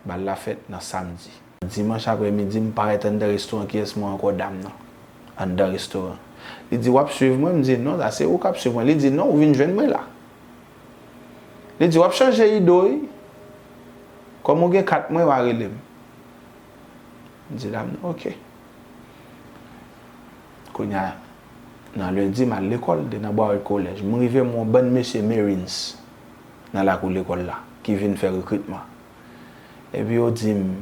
Bal la fèt nan samdi. Dimanch aprèmidi, m parèt anndan restoran, kiyès m wè ankò? Dam nan. Anndan restoran. Li di, "W ap swiv mwen?" M di, "Non, sa se ou k ap swiv mwen." Li di, "Non, ou vin jwenn mwen la." Li di, "W ap chanje ide w, wi. Kòm ou gen kat mwen, w a rele m." M di dam nan, "Oke." Kounye a, nan lendi, m al lekòl, te nan Broward College. M rive, m wè yon bann mesye Marines nan lakou lekòl la, ki vin fè rekritman. Epi yo di m,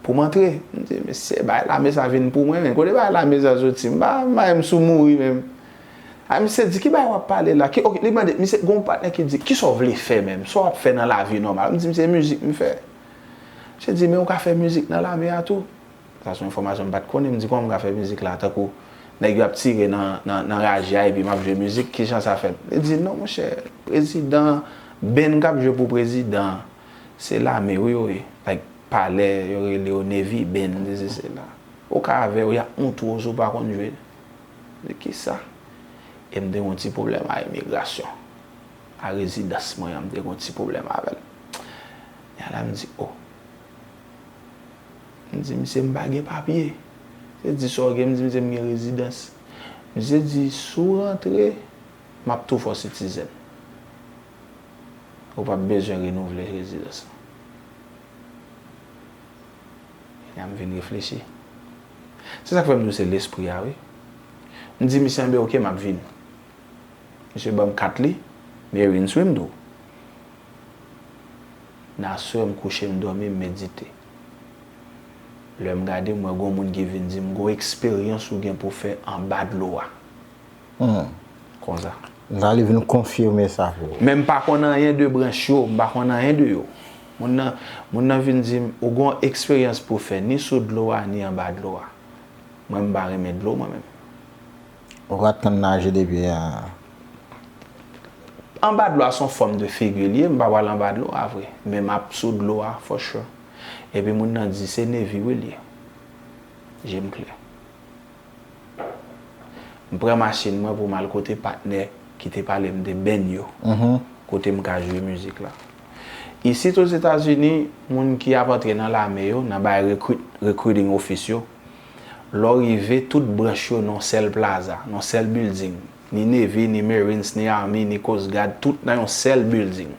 "Pou m antre?" M di, "Mesye, bagay lame sa vin pou mwen, men kote bagay lame sa soti? M pa, m pa menm sou mouri menm." A, misye di, "Ki bagay w ap pale la?" Ki, oke, li mande, misye, gon patnè ki di, "Kisa w vle fè menm? Sa w ap fè nan lavi nòmal?" M di, "Misye, mizik m fè." Misye di, "Men ou ka fè mizik nan lame a tou?" Sa se yon enfòmasyon m pa t konnen. M di, "Kòman m ka fè mizik la? Tankou nèg yo ap tire nan, nan, nan raje a epi m ap jwe mizik, kijan sa fèt?" Li di, "Non, monchè, prezidan, band k ap jwe pou prezidan, se lame wi yo ye. Like, palè, yo rele yo Navy, band, sesi, sela. Ou ka avè yo, y ap montre w si w pa konn jwe." M di, "Kisa?" E m te gen yon ti pwoblèm a imigrasyon. A rezidans mwen an, m te gen yon ti pwoblèm avè l. Nèg la, m di, "O." M di, "Misye, m pa gen papye." Misye di, "Sa w gen?" M di, "Misye, m gen rezidans." Misye di, "Si w rantre, m ap tou fè w citizen. Ou p ap bezwen renouvle rezidans lan." Kounye a m vin reflechi. Se sa k fè m di w se lespri a, wi. M di misye, "Anben, oke, m ap vini." Misye ban m kat li, Marines wi m di w. Nan aswè m kouche m dòmi, m medite. Lè m gade, m wè gon moun ki vin di m, "Gon eksperyans ou gen pou fè anba dlo a." Hmm. Konsa. La li vin konfime sa pou ou. Men m pa konn anyen de branch yo, m pa konn anyen de yo. Moun nan, moun nan vin di m, "Ou gon eksperyans pou fè ni sou dlo a, ni anba dlo a." Mwen, m pa renmen dlo, mwen menm. Ou pa t konn naje depi a? Anba dlo a se yon fòm de figi l ye, m pa pral anba dlo a vre. Men m ap sou dlo a, for sure. Epi moun nan di, "Se Navy wi l ye." Je m klè. M pran machin mwen pou m al kote patnè ki te pale m de band yo, mhm, kote m ka jwe mizik la. Isit Ozetazini, moun ki ap antre nan lame yo, nan bay recruit-, recruiting office yo, lè w rive, tout branch yo nan yon sèl plaza, nan yon sèl building. Ni Navy, ni Marines, ni Army, ni Coast Guard, tout nan yon sèl building.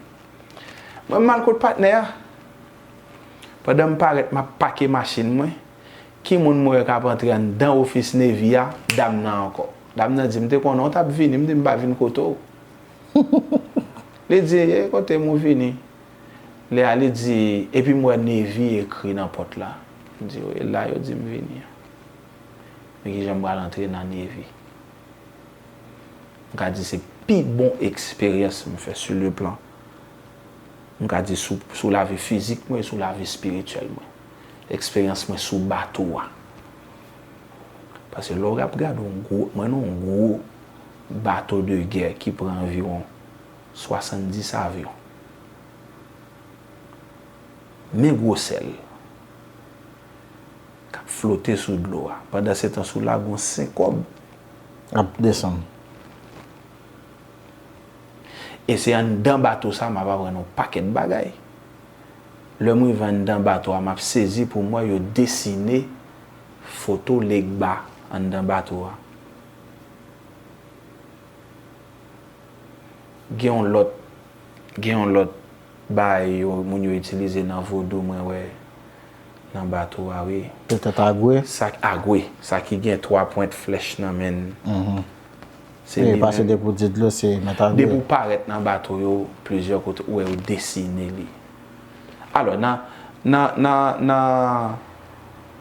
Mwen, m al kot patnè a. Pandan m parèt, m ap pake machin mwen, ki moun m wè k ap antre anndan ofis Navy a? Dam nan ankò. Dam nan di m, "M te konnen w t ap vini," m di, "M pa vin kote w." Li di, "E kote m ou vini?" Lè a li di, epi m wè Navy ekri nan pòt la. M di, "Wi, e la yo di m vini an." Men kijan m pral antre nan Navy? M ka di se pi bon eksperyans m fè sou le plan, m ka di sou, sou lavi fizik mwen e sou lavi espirityèl mwen. Eksperyans mwen sou bato a. Paske lè w ap gade yon gwo, mwen nan yon gwo bato de gè ki pran anviwon swasanndis avyon. Men gwosè l. K ap flote sou dlo a. Pandan se tan, sou la, gon senkòb ap desann. E se anndan bato sa m ap aprann yon pakèt bagay. Lè m rive anndan bato a, m ap sezi pou m wè yo desine foto Legba anndan bato a. Gen yon lòt, gen yon lòt bagay yo, moun yo itilize nan vodou, mwen wè nan bato a, wi. Petèt agwe? Sa, agwe, sa ki gen twa pwent flèch nan men l. Mhm. Se li menm. Wi, paske depi w di dlo, se mèt agwe. Depi w parèt nan bato yo, plizyè kote, ou wè yo desine li. Alò, nan, nan, nan, nan,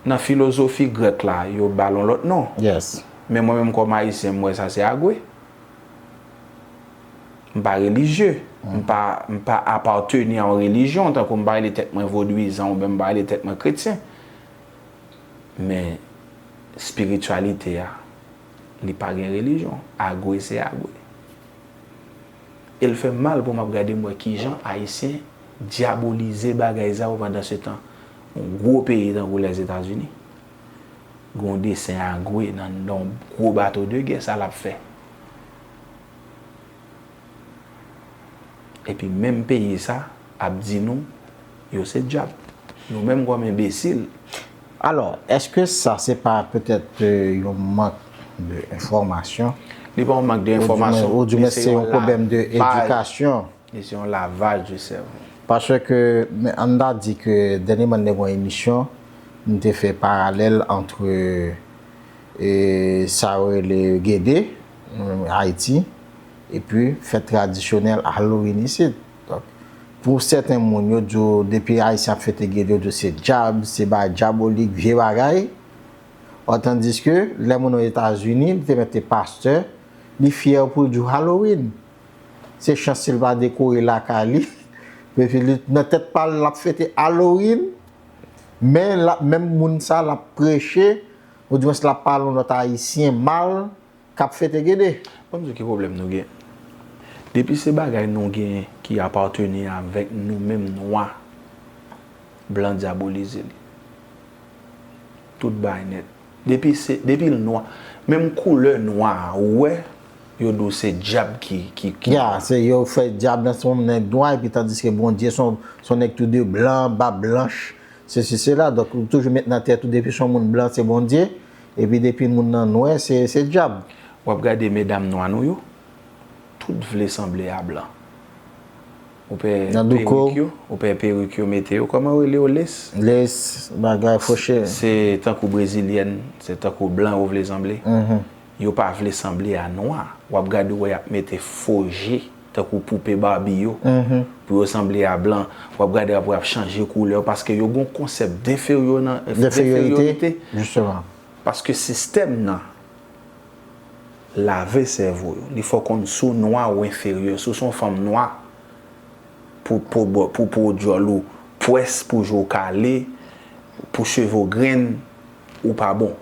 nan filozofi grèk la, yo ba l yon lòt non. Yes. Men mwen menm kòm Ayisyen, m wè sa se agwe. M pa relijye. M pa, m pa apateni a yon relijyon, tankou m pa rele tèt mwen vodwizan oubyen m pa rele tèt mwen kretyen. Men, espirityalite a, li pa gen relijyon. Agwe se agwe. E l fè m mal pou m ap gade m wè kijan Ayisyen dyabolize bagay sa yo pandan se tan yon gwo peyi tankou Lèzetazini. Gon desen agwe nan, nan yon gwo bato de gè, sa l ap fè? Epi menm peyi sa ap di nou yo se dyab. Nou menm kòm enbesil. Alò, èske sa se pa petèt yon mank de enfòmasyon? Li pa yon mank de enfòmasyon. Oudimwen se yon pwoblèm de edikasyon. Li se yon lavaj de sèvo. Paske, men, ann ta di ke dènyèman n te gen yon emisyon, n te fè paralèl ant e, sa yo rele Gede, Ayiti, epi fèt tradisyonèl Halloween isit. Donk, pou sèten moun, yo di w depi Ayisyen ap fete Gede, yo di w se dyab, se bagay dyabolik, vye bagay. Or, tandiske, lè moun yo Etazini, li te mèt te pastè, li fyè pou l di w Halloween. Se chans si l pa dekore lakay li. Epi li, nan tèt pa l, l ap fete Halloween, men l ap, menm moun sa, l ap preche, oudimwen l ap pale yon lòt Ayisyen mal k ap fete Gede. Ban m di w ki pwoblèm nou gen. Depi se bagay nou gen ki apateni avèk nou menm nwa, blan dyabolize li. Tout bagay nèt. Depi se, depi l nwa, menm koulè nwa a, ou wè, yo di w se dyab ki, ki, ki Ya, se yo fè dyab nan se yon nèg nwa, epi tandiske Bondye se yon, se yon nèg tou de blan, bab blanch, sesi, sela. Donk, ou toujou met nan tèt ou, depi se yon moun blan, se Bondye, epi depi moun nan nwè, se, se dyab. W ap gade medam nwa nou yo, tout vle sanble a blan. Ou pè perik yo, ou pè perik yo mete yo, kòman yo rele yo, les? Les, bagay, foche. Se tankou brezilyèn, se tankou blan yo vle sanble. Yo pa vle sanble a nwa. W ap gade w wè y ap mete fo je, tankou poupe Barbie yo, pou yo sanble a blan. W ap gade apre y ap chanje koulè, paske yo gen yon konsèp denferyorite. Denferyorite, jisteman. Paske sistèm nan lave sèvo yo. Li fè w konn si w nwa ou enferyè, si w se yon fanm nwa, pou po djòl ou pwès, pou je w kale, pou cheve w grenn, ou pa bon.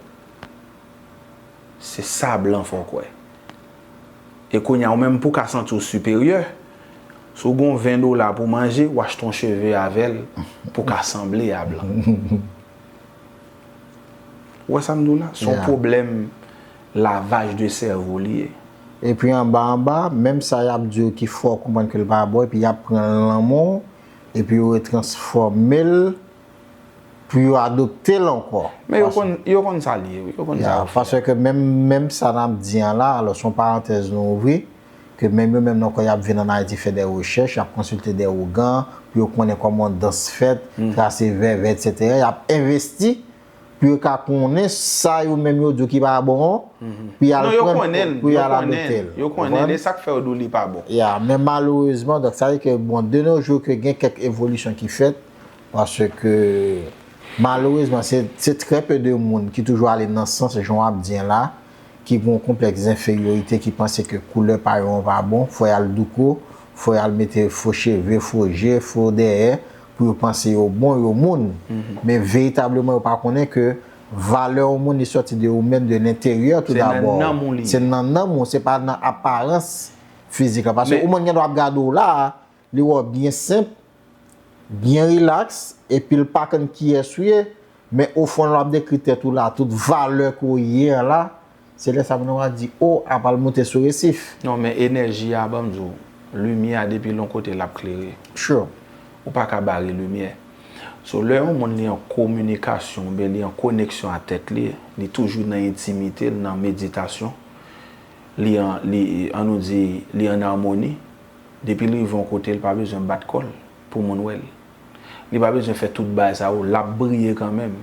Se sa blan fè w kwè. E kounye a ou menm pou w ka santi w siperyè, si w gen yon ven dola pou manje, w achte yon cheve avè l pou w ka sanble a blan. Ou wè sa m di w la? Se yon pwoblèm lavaj de sèvo li ye. Epi anba anba, menm sa y ap di w ki fè w konprann ke l pa bon, epi y ap pran l nan men w, epi yo retransfòme l pou yo adopte l ankò. Men yo konn, yo konn sa l ye, wi. Yo konn sa yo fè. Paske menm, menm sa n ap di an la, alò, se yon parantèz nou ouvri, ke menm yo menm nan kwen y ap vin ann Ayiti fè de rechèch, y ap konsilte de ougan, pou yo konnen kòman dans fèt, trase vèvè, etsetera. Y ap envesti pou yo ka konnen sa yo menm yo di w ki pa bon an, pou y al pran, pou y al adopte l. Yo konnen l, e sa k fè yo di w li pa bon. Ya, men malerezman, donk, sa vle di ke, bon, de nos jours, ke gen kèk evolisyon ki fèt, paske, malerezman, se, se trè pe de moun ki toujou ale nan sans jan w ap di an la, ki gen yon konplèks denferyorite, ki panse ke koulè pa yo an pa bon, fò y al douko, fò y al mete fo cheve, fo je, fo dèyè, pou yo panse yo bon, yo moun. Men veritableman, yo pa konnen ke valè yon moun, li sòti de ou menm, de lenteryè tou dabò. Se nan nanm ou li ye. Se nan nanm ou, se pa nan aparans fizik la. Paske yon moun gen dwa ap gade w la a, li wè w byen senp, byen rilaks, epi l pa konn kiyès ou ye, men ofon lè w ap dekri tèt ou la, tout valè ke w ye an la, se lè sa moun nan va di, o, apa l moute sou resif. Non, men enèji a, ban m di w, limyè a depi l yon kote l ap klere. Sure. Ou pa ka bare limyè. So, lè yon moun li an kominikasyon oubyen li an koneksyon a tèt li, li toujou nan entimite l, nan meditasyon, li an, li, an nou di, li an amoni, depi l rive yon kote, l pa bezwen bat kò l pou moun wè l. Li pa bezwen fè tout bagay sa yo, l ap briye kanmenm.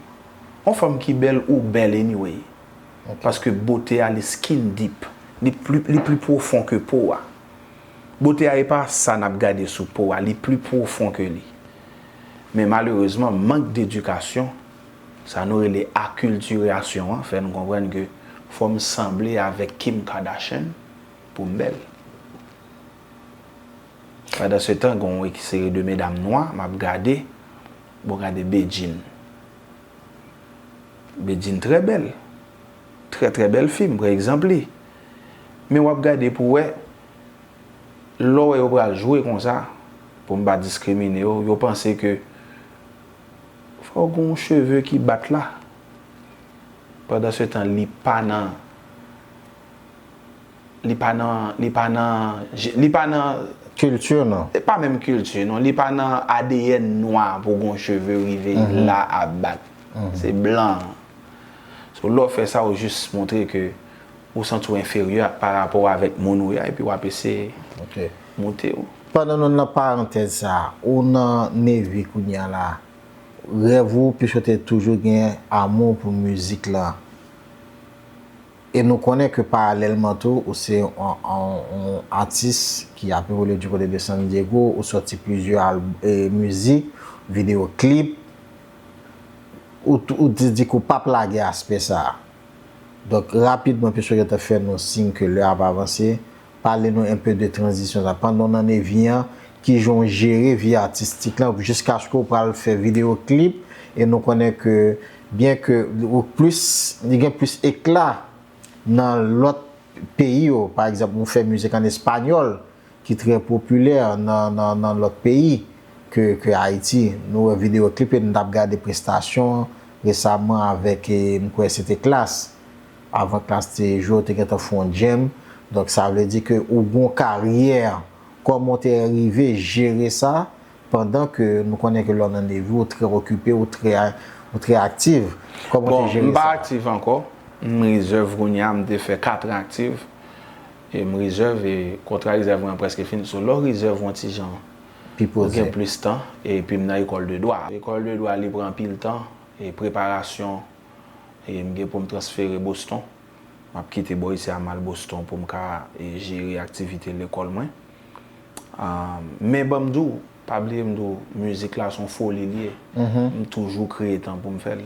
Yon fanm ki bèl, ou bèl anyway. Paske bote a, li skin deep. Li pli, li pli pwofon ke po a. Bote a, e pa sa n ap gade sou po a, li pli pwofon ke li. Men malerezman, mank dedikasyon, sa nou rele akiltirasyon an, fè n konprann ke fò m sanble avèk Kim Kardashian pou m bèl. Pandan se tan, gen yon seri de medam nwa, m ap gade, bon, gade Bedjine. Bedjine trè bèl. Trè, trè bèl fi, m pran egzanp li. Men w ap gade pou w wè, lè w wè yo pral jwe konsa, pou m pa diskrimine yo, yo panse ke fò w gen yon cheve ki bat la. Pandan se tan, li pa nan Li pa nan, li pa nan, li pa nan, Kilti, non? Pa menm kilti, non. Li pa nan A D N nwa pou gon cheve rive la ap bat. Se blan. So, lè w fè sa, ou jis montre ke ou santi w enferyè pa rapò avèk moun ou ye a, epi w ap eseye Ok. moute w. Pandan nou nan parantèz sa, ou nan Navy kounye a la, rèv ou, piske w te toujou gen amou pou mizik la. E nou konnen ke paralèlman tou, ou se yon, yon, yon atis ki ap evolye du côté de San Diego, ou sòti plizyè al- e, mizik, videyo klip, ou, t- ou te di ke w p ap lage aspè sa a. Donk, rapidman, piske w gentan fè nou siy ke lè a ap avanse, pale nou enpe de tranzisyon sa. Pandan w nan Navy an, kijan w jere vi atistik la, jiskaske w pral fè videyo klip, e nou konnen ke, byen ke ou plis, li gen plis ekla nan lòt peyi yo. Pa egzanp, ou fè mizik an espanyòl, ki trè popilè nan, nan, nan lòt peyi ke, ke Ayiti. Nou wè videyo klip e nou t ap gade prestasyon resaman avèk, e, m kwè se te Klass. Avan Klass te jwe, ou te gentan fè yon jam. Donk, sa vle di ke ou gon karyè. Kòman w te rive jere sa, pandan ke nou konnen ke lè w nan Navy, ou trè okipe, ou trè, ou trè aktif? Kòman w Bon, te jere m pa sa? Aktif ankò. M rezèv kounye a, m te fè kat an aktif. E m rezèv, e kontra rezèv mwen prèske fini. So, lè w rezèv yon ti jan, Pi ou gen poze. Plis tan, epi m nan ekòl de dwa. Ekòl de dwa, li pran anpil tan, e preparasyon, e m gen pou m transfere Boston. M ap kite bò isi a, m al Boston pou m ka, e, jere aktivite lekòl mwen. Ah, men ban m di w, pa bliye m di w, mizik la se yon foli li ye. M toujou kreye tan pou m fè l.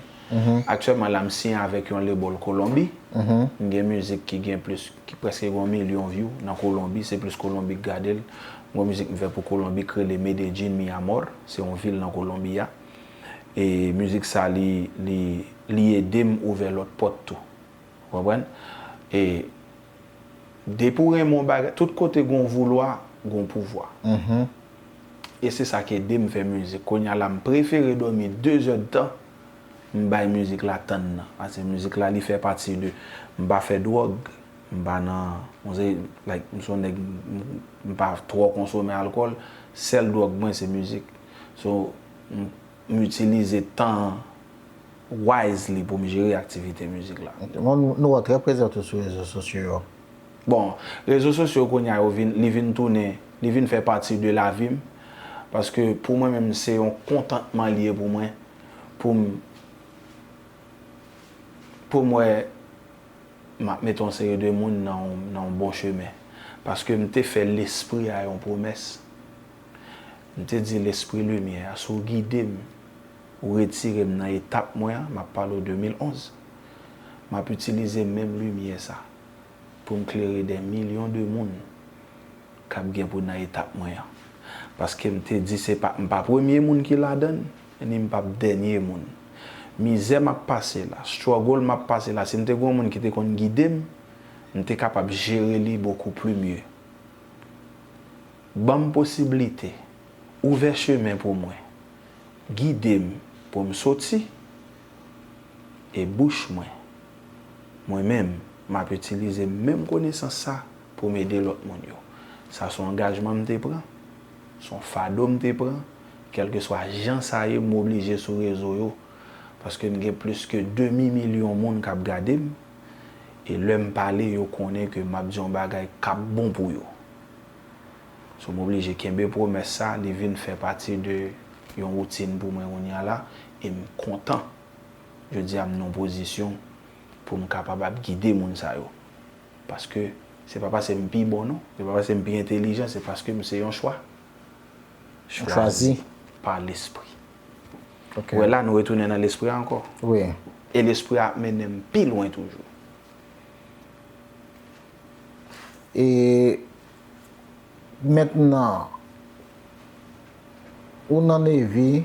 Aktyèlman la, m siyen avèk yon label Kolonbi. M gen mizik ki gen plis, ki prèske gen yon milyon view nan Kolonbi, se plis Kolonbi k gade l. M gen mizik m fè pou Kolonbi k rele Medellín, mi amor, se yon vil nan Kolonbi a. E mizik sa, li, li, li ede m ouvè lòt pòt tou. Ou konprann? E depi w renmen yon bagay, tout kote gon voulwa, gon pouvwa. E se sa k ede m fè mizik. Kounye a la, m prefere dòmi de zèdtan, m bay mizik la tan nan. Paske mizik la, li fè pati de, m pa fè dwòg, m pa nan, on se, like, m se yon nèg, m, m pa twò konsome alkòl, sèl dwòg mwen, se mizik. So, m, m itilize tan an wisely pou m jere aktivite mizik la. Bon, nou, nou wè w trè prezan tou sou rezo sosyo yo. Bon, rezo sosyo kounye a yo vin, li vin tounen, li vin fè pati de lavi m. Paske pou mwen menm, se yon kontantman li ye pou mwen. Pou m, pou m wè, m ap mete yon seri de moun nan yon, nan yon bon chemen. Paske m te fè lespri a yon pwomès. M te di lespri limyè a, si w gide m, ou retire m nan etap mwen an, m ap pale w de mil onz, m ap itilize menm limyè sa pou m klere dè milyon de moun k ap gen pou nan etap mwen an. Paske m te di se pa, m pa premye moun ki ladan l, ni m p ap dènye moun. Mizè m ap pase la, struggle m ap pase la, si m te gen yon moun ki te konn gide m, m te kapab jere li beaucoup plus mieux. Ban m posiblite, ouvè chemen pou mwen, gide m pou m soti, e bouch mwen, mwen menm, m ap itilize menm konesans sa pou m ede lòt moun yo. Sa se yon angajman m te pran, se yon fado m te pran, kèlkeswa jan sa ye, m oblije sou rezo yo, paske m gen plis ke demi milyon moun k ap gade m, e lè m pale, yo konnen ke m ap di yon bagay k ap bon pou yo. So, m oblije kenbe pwomès sa, li vin fè pati de yon woutin pou mwen kounye a la, e m kontan. Jodi a, m nan yon pozisyon pou m kapab ap gide moun sa yo. Paske se pa paske m pi bon, non. Se pa paske m pi entelijan, se paske m se yon chwa. Chwazi. Pa lespri. Ok. Wè la, nou retounen nan lespri a ankò. Wi. E lespri a ap mennen m pi lwen toujou. E mentnan, ou nan Navy,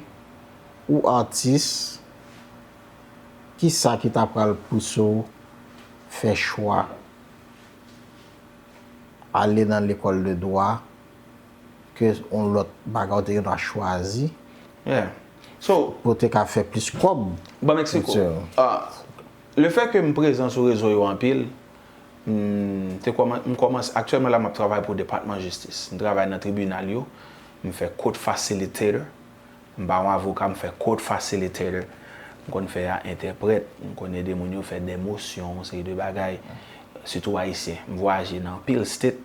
ou atis, kisa ki ta pral pouse w fè chwa ale nan lekòl de dwa ke yon lòt bagay ou te gen dwa chwazi Yeah. So, pou w te ka fè plis kòb? Ban m eksplike w. Sir. Ah, le fè ke m prezan sou rezo yo anpil, M te kòman-, m kòmanse, aktyèlman la m ap travay pou Depatman Jistis. M travay nan tribinal yo, m fè court facilitator. M pa yon avoka, m fè court facilitator. M konn fè entèprèt, m konn ede moun yo fè de mosyon, yon seri de bagay, sitou ayisyen. M vwayaje nan anpil state,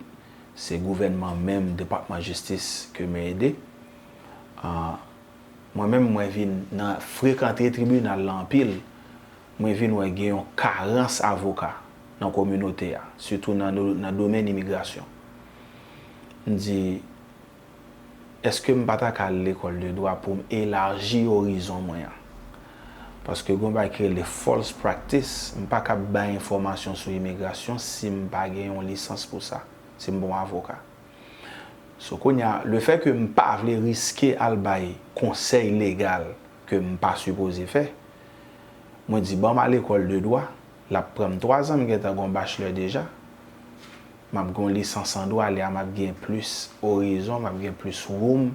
se gouvènman menm, Depatman Jistis ke m ede. Ah, mwen menm, mwen vin nan frekante tribinal la anpil, mwen vin wè gen yon karans avoka nan kominote a, sitou nan do-, nan domèn imigrasyon. M di, èske m pa ta ka al lekòl de dwa pou m elaji orizon mwen an? Paske gen yon bagay ki rele false practice, m pa kab bay enfòmasyon sou imigrasyon si m pa gen yon lisans pou sa, si m pa yon avoka. So, kounye a, lefètke m pa vle riske al bay konsèy legal ke m pa sipoze fè, mwen di, ban m al lekòl de dwa, l ap pran m twa zan, m gentan gen yon bachelor deja. M ap gen yon lisans an dwa, lè a m ap gen plis orizon, m ap gen plis woum,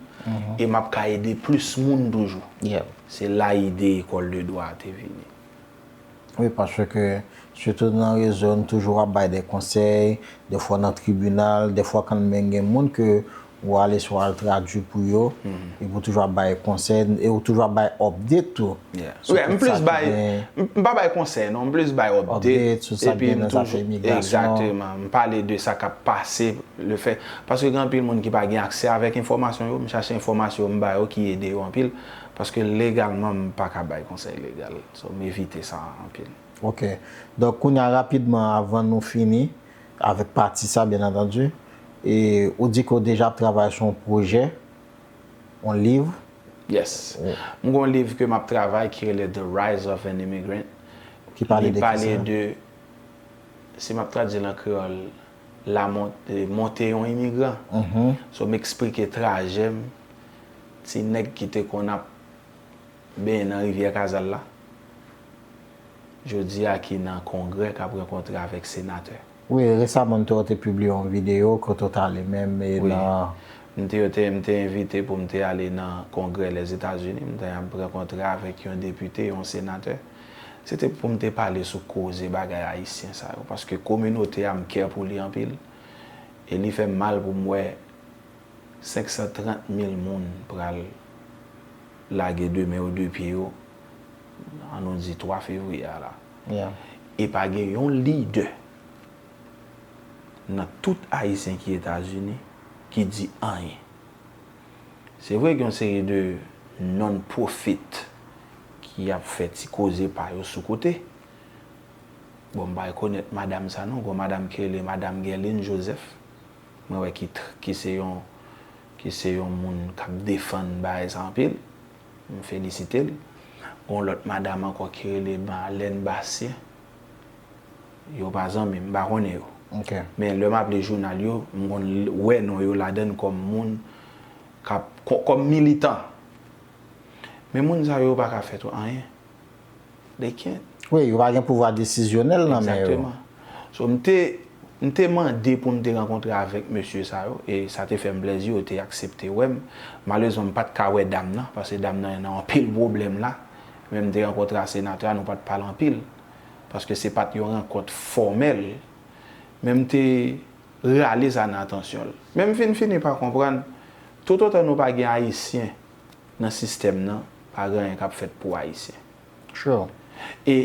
e m ap ka ede plis moun toujou. Se la ide lekòl de dwa a te vini. Wi, paske sitou nan rezo, n toujou ap bay de konsèy, defwa nan tribinal, defwa kanmenm gen moun ke ou ale swa al tradui pou yo, epi ou toujou ap bay konsèy, e ou toujou ap bay update tou. Yeah. M plis bay, m pa bay konsèy non, m plis bay update, epi m toujou, egzakteman, m pale de sa k ap pase, le fè, paske gen anpil moun ki pa gen aksè avèk enfòmasyon yo, m chache enfòmasyon yo, m ba yo ki ede yo anpil, paske legalman m pa ka bay konsèy legal, so m evite sa anpil. Ok. Donk, kounye a, rapidman, avan nou fini avèk pati sa, byen antandi, e ou di ke w deja ap travay sou yon pwojè, yon liv. Yes. M gen yon liv ke m ap travay ki rele The Rise of an Immigrant. Ki pale de kisa? Li pale de, si m ap tradui l an kreyòl, la mont-, e, monte yon imigran. So, m eksplike trajè m, ti nèg ki te konn ap benyen nan rivyè Kazal la, jodi a ki nan Kongrè, k ap rankontre avèk senatè. Wi, resaman m te wè w te pibliye yon videyo kote w t ale menm e nan. M te, yo te, m te envite pou m te ale nan Kongrè Lèzetazini, m te ap rankontre avèk yon depite, yon senatè. Se te pou m te pale sou koze bagay ayisyen sa yo, paske kominote a m kè pou li anpil, e li fè m mal pou m wè senk san trant mil moun pral lage de men yo, de pye yo, ann nou di twa fevriye a la. E pa gen yon lidè nan tout Ayisyen ki Etazini ki di anyen. Se vre gen yon seri de non-profit ki ap fè ti koze pa yo sou kote. Bon, m pa rekonèt madanm sa non, gen yon madanm ki rele madanm Guerline Joseph. Mwen wè ki tr-, ki se yon, ki se yon moun k ap defann bagay sa anpil. M felisite l. Gen yon lòt madanm ankò ki rele Marlène Bastien. Yo pa zanmi, m pa konnen yo. Men lè m ap li jounal yo, m konn l-, wè non yo ladan l kòm moun k ap, kò-, kòm militan. Men moun sa yo, yo pa ka fè twa anyen. They can't. Wi, yo pa gen pouvwa desizyonèl nan men yo. Egzakteman. So, m te, m te mande pou m te rankontre avèk mesye sa yo, e sa te fè m plèzi, yo te aksepte wè m. Malerezman, m pa t ka wè dam nan, paske dam nan nan anpil pwoblèm la. Men m te rankontre ak senatè a, nou pa t pale anpil, paske se pa t yon rankont fòmèl. Men m te rale sa nan atansyon l. Men m fin fini pa konprann, toutotan nou pa gen Ayisyen nan sistèm nan, pa gen anyen k ap fèt pou Ayisyen. E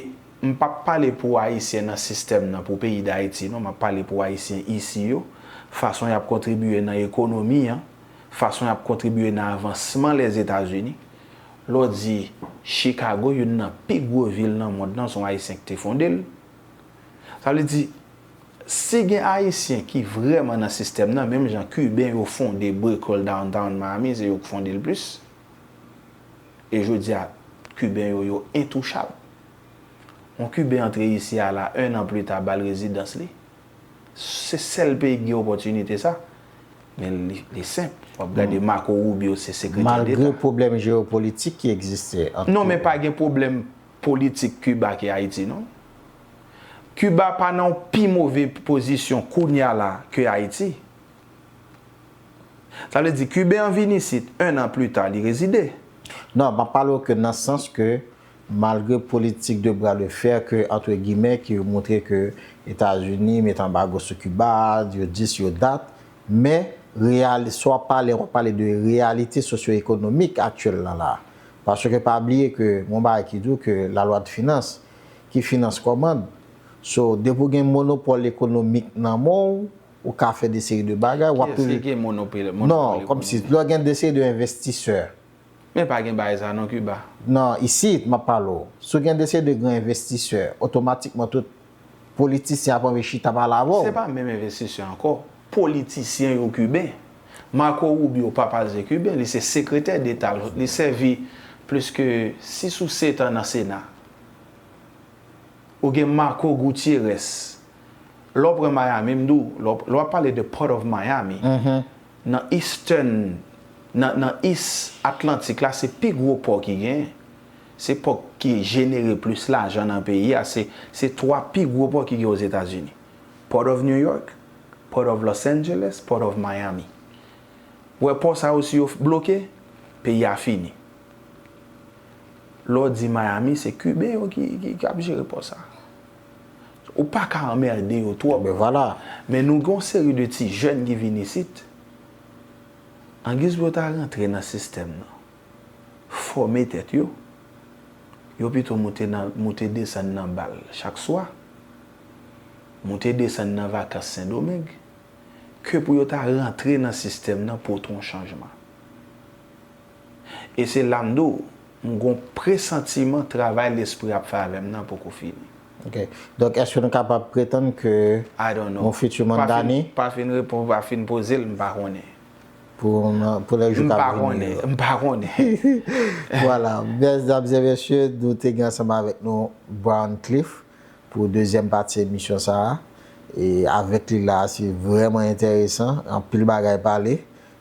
m p ap pale pou Ayisyen nan sistèm nan, pou peyi Dayiti non, m ap pale pou Ayisyen isi yo, fason y ap kontribiye nan ekonomi an, fason y ap kontribiye nan avansman Lèzetazini. Lè w di Chicago, youn nan pi gwo vil nan mond lan, se yon Ayisyen ki te fonde l. Sa vle di, si gen Ayisyen ki vrèman nan sistèm nan, menm jan Kiben yo fonde Brickell Downtown Miami, se yo k fonde l plis. E jodi a, Kiben yo, yo entouchab. Yon Kiben antre isi a la, en an pli ta, ba l rezidans li. Se sèl peyi ki gen opòtinite sa. Men li, li senp. W ap gade Marco Rubio se sekretè deta. Malgre pwoblèm jewopolitik ki egziste ant. Non, men pa gen pwoblèm politik Kiba ke Ayiti non. Kiba pa nan yon pi move pozisyon kounye a la ke Ayiti. Sa vle di, Kiben an vin isit, en an pli ta, li rezide. Non, m ap pale w ke nan sans ke Malgre politik de bras de fer ke, antre gimè, ki montre ke Etazini met anbago sou Kiba, yo dis, yo dat, men reyali-, si w ap pale, w ap pale de reyalite sosyo-ekonomik aktyèl lan la. Paske pa bliye ke gon bagay ki di w ke lalwa de finans, ki finans kòmand. So, depi w gen monopòl ekonomik nan men w, ou ka fè de seri de bagay, w ap... Kiyès ki gen monopòl, monopòl ekonomik? Non, kòmsi lè w gen de seri de envestisè. Men pa gen bagay sa non Kiba. Non, isit, m ap pale w. Si w gen de seri de gran envestisè, otomatikman tout politisyen ap anvi chita pale avè w. Se pa menm envestisè ankò. Politisyen yo Kiben. Marco Rubio, papa l se Kiben, li se sekretè deta, li sèvi plis ke sis ou sèt an nan Sena. Ou gen Marco Gutierrez. Lè w pran Miami, m di w, lè w, lè w ap pale de Port of Miami, nan Eastern, nan, nan East Atlantic la, se pi gwo pò ki genyen. Se pò ki jenere plis lajan nan peyi a. Se, se twa pi gwo pò ki gen Ozetazini. Port of New York, Port of Los Angeles, Port of Miami. Ou wè pò sa yo, si yo bloke, peyi a fini. Lè w di Miami, se Kiben yo ki, ki, ki ap jere pò sa. Ou pa ka anmède yo twòp. Ben vwala. Men nou gen yon seri de ti jèn ki vin isit. Angiz pou yo ta rantre nan sistèm nan, fòme tèt yo, yo pito moute nan, moute desann nan bal chak swa, moute desann nan vakans Sendomeng, ke pou yo ta rantre nan sistèm nan pote yon chanjman. E se la m di w, m gon presantiman travay Lespri ap fè avè m nan poko fini. Ok. Donk, èske nou kapab pretann ke yon fiti Mamdani? Pa fin, pa fin reponn, pa fin poze l, m pa konnen. Pou, pou lè jou k ap vini yo. M pa konnen, m pa konnen. Vwala, medam e mesye, nou te gen ansanm avèk nou Brown Cliff pou dezyèm pati emisyon sa a. E avèk li la, se vrèman enteresan, anpil bagay pale,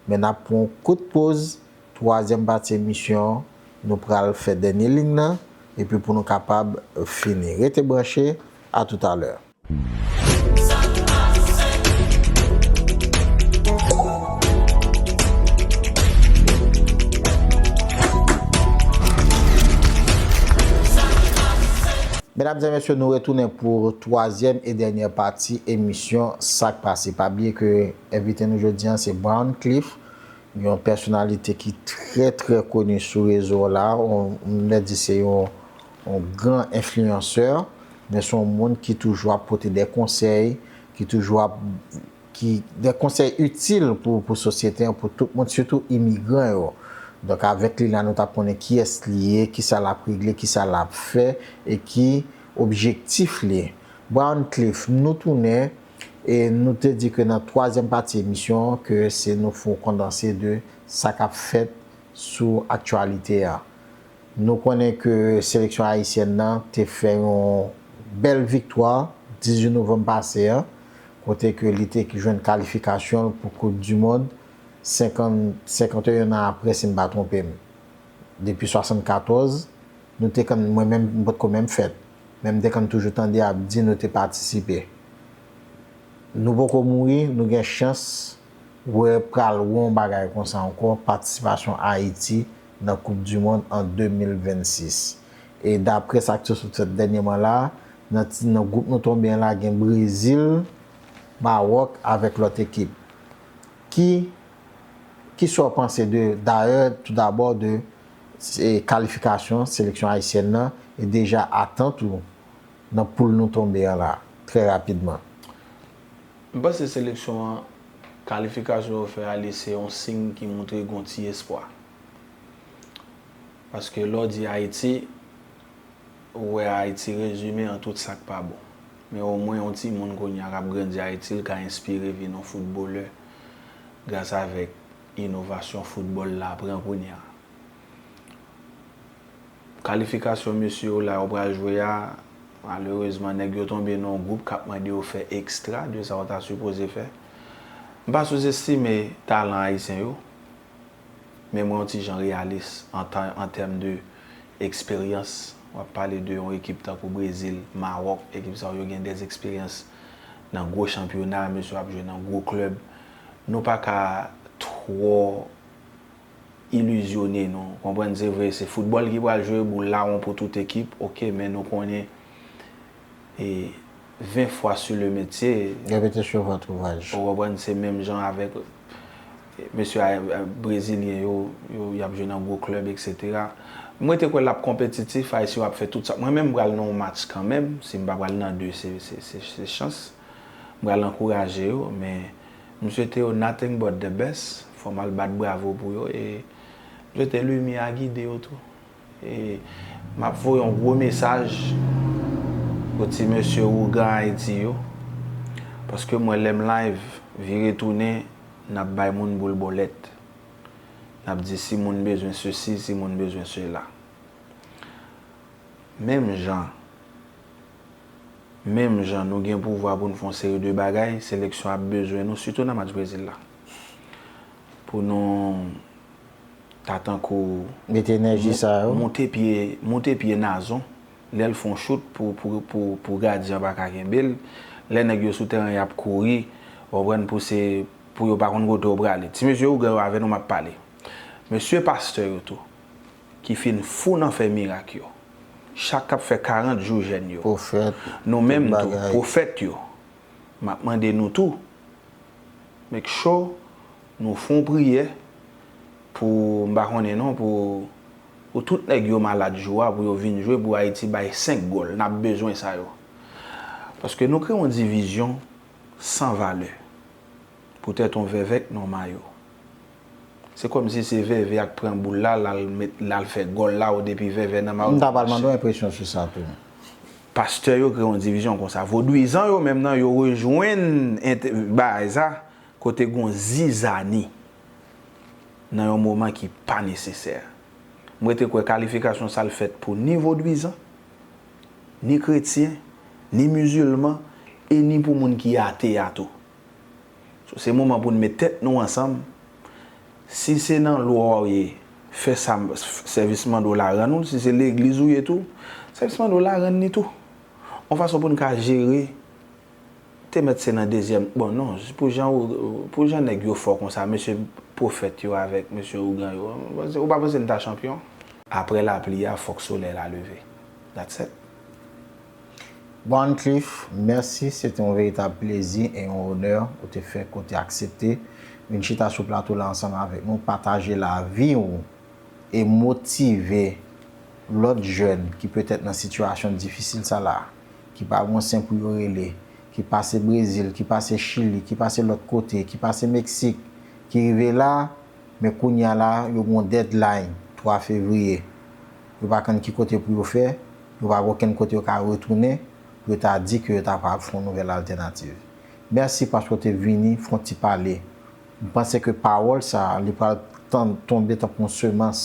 men n ap pran yon kout poz, twazyèm pati emisyon, nou pral fè dènye liy nan, epi pou nou kapab fini. Rete branche, a toutalè. Medam e mesye, nou retounen pou twazyèm e dènyè pati emisyon Sa k Pase. Pa bliye ke envite nou jodi a se Brown Cliff, yon pèsonalite ki trè, trè koni sou rezo la. On, m lè di se yon, yon gran enfliyansè, men se yon moun ki toujou ap pote de konsèy, ki toujou ap, ki, de konsèy itil pou, pou sosyete an, pou tout moun, sitou imigran yo. Donk, avèk li la, nou t ap konnen kiyès li ye, kisa l ap regle, kisa l ap fè, e ki objektif li. Brown Cliff, nou tounen, e nou te di ke nan twazyèm pati emisyon an, ke se nou fè yon kondanse de sa k ap fèt sou aktyalite a. Nou konnen ke seleksyon ayisyèn nan te fè yon bèl viktwa dizuit novanm pase a, kote ke li te jwenn kalifikasyon l pou Koup di Mond senkant, senkanteyen an apre, si m pa twonpe m. Depi swasannkatòz, nou te konn, mwen menm, m potko menm fèt. Men m te konn toujou tande y ap di nou te patisipe. Nou poko mouri, nou gen chans wè pral wè yon bagay konsa ankò, patisipasyon Ayiti nan Koup di Mond an de mil vennsis. E daprè sa k te sot fèt dènyèman la, nan ti, nan gwoup nou tonbe an la, gen Brezil, Mawòk avèk lòt ekip. Ki, kisa w panse de, dayè, toudabò, de, e, kalifikasyon seleksyon ayisyèn nan e deja atant ou nan poul nou tonbe an la, trè rapidman? M panse seleksyon an, kalifikasyon yo fè a, li se yon siy ki montre gon ti espwa. Paske lè w di Ayiti, ou wè Ayiti rezime an tout sa k pa bon. Men omwen yon timoun kounye a k ap grandi Ayiti, l ka enspire vin yon foutbolè gras avèk inovasyon foutbòl la pran kounye a. Kalifikasyon mesye yo la yo pral jwe a, malerezman, nèg yo tonbe nan yon gwoup k ap mande yo fè ekstra de sa yo ta sipoze fè. M pa souzestime talan ayisyen yo, men mwen yon ti jan reyalis an tan, an tèm de eksperyans. W ap pale de yon ekip tankou Brezil, Mawòk, ekip sa yo, yo gen dè eksperyans nan gwo chanpyona, mesye yo ap jwe nan gwo klèb. Nou pa ka twò ilizyone nou. Konprann, se vre, se foutbòl ki pral jwe, boul la won pou tout ekip, oke, men nou konnen e ven fwa sou le metye. Répétez sur votre ouvrage. Ou konprann, se menm jan avèk mesye a, a, brezilyen yo, yo, y ap jwe nan gwo klèb, etsetera. Mwen te kwè l ap konpetitif, Ayisyen yo ap fè tout sa. Mwen menm, m pral nan yon match kanmenm, si m pa pral nan de, se, se, se, se chans. M pral ankouraje yo, men m swete yo nothing but the best. Fò m al bat bravo pou yo, e m swete limyè a gide yo tou. E m ap voye yon gwo mesaj pou ti mesye ougan Ayiti yo, paske mwen, lè m live, vire tounen, n ap bay moun boul bòlèt. N ap di si moun bezwen sesi, si moun bezwen sela. Menm jan, menm jan nou gen pouvwa pou n fè yon seri de bagay, seleksyon ap bezwen nou, sitou nan match Brezil la. Pou nou ta tankou mete enèji sa yo, monte pye, monte pye Nazon, lè l fè yon chout pou, pou, pou, pou gadyen an pa ka kenbe l, lè nèg yo sou tèren y ap kouri, w konprann, pou se, pou yo pa konn kote yo prale. Ti mesye ougan yo, avè nou m ap pale. Mesye pastè yo tou, ki fin fou nan fè mirak yo. Chak k ap fè karant jou jèn yo. Pwofèt, nou menm tou, pwofèt yo. M ap mande nou tou, make sure nou fè yon priyè pou, m pa konnen non, pou, pou tout nèg yo malad jou a, pou yo vin jwe, pou Ayiti bay senk gòl. N ap bezwen sa yo. Paske nou kreye yon divizyon san valè. Poutèt yon vèvè k nan mayo. Se kòmsi se vèvè a k pran boul la, l al met, l al fè gòl la, ou depi vèvè nan mayo. M ta pral mande w enpresyon sou sa tou. Pastè yo kreye yon divizyon konsa. Vodwizan yo menm nan, yo rejwenn ent-, bagay sa, kote gon zizani nan yon moman ki pa nesesè. Mwen te kwè kalifikasyon sa l fèt pou ni vodwizan, ni kretyen, ni mizilman, e ni pou moun ki ate a tou. So, se moman pou n met tèt nou ansanm. Si se nan lwa w ye, fè sa, sèvis mande w la rann ou l. Si se legliz ou ye tou, sèvis mande w la rann li tou. Yon fason pou n ka jere, te mèt se nan dezyèm, bon, non, pou jan ou, pou jan nèg yo fò konsa, mesye pwofèt yo avèk mesye ougan yo, ou pa panse n ta chanpyon? Aprè lapli a, fòk solèy la leve. That's it. Brown Cliff, mèsi. Se te yon veritab plezi e yon onè ou te fè ke w te aksepte vin chita sou plato la ansanm avèk nou, pataje lavi w e motive lòt jèn ki petèt nan sitiyasyon difisil sa la, ki pa gon sen pou yo rele, ki pase Brezil, ki pase Chili, ki pase lòt kote, ki pase Meksik, ki rive la, men kounye a la, yo gen yon deadline, twa fevriye. Yo pa konn ki kote pou yo fè, yo pa gen okenn kote yo ka retounen, pou yo ta di ke yo ta pral fè yon nouvèl altènativ. Mèsi paske w te vini, fè yon ti pale. M panse ke pawòl sa a, li pral tan-, tonbe tankou yon semans,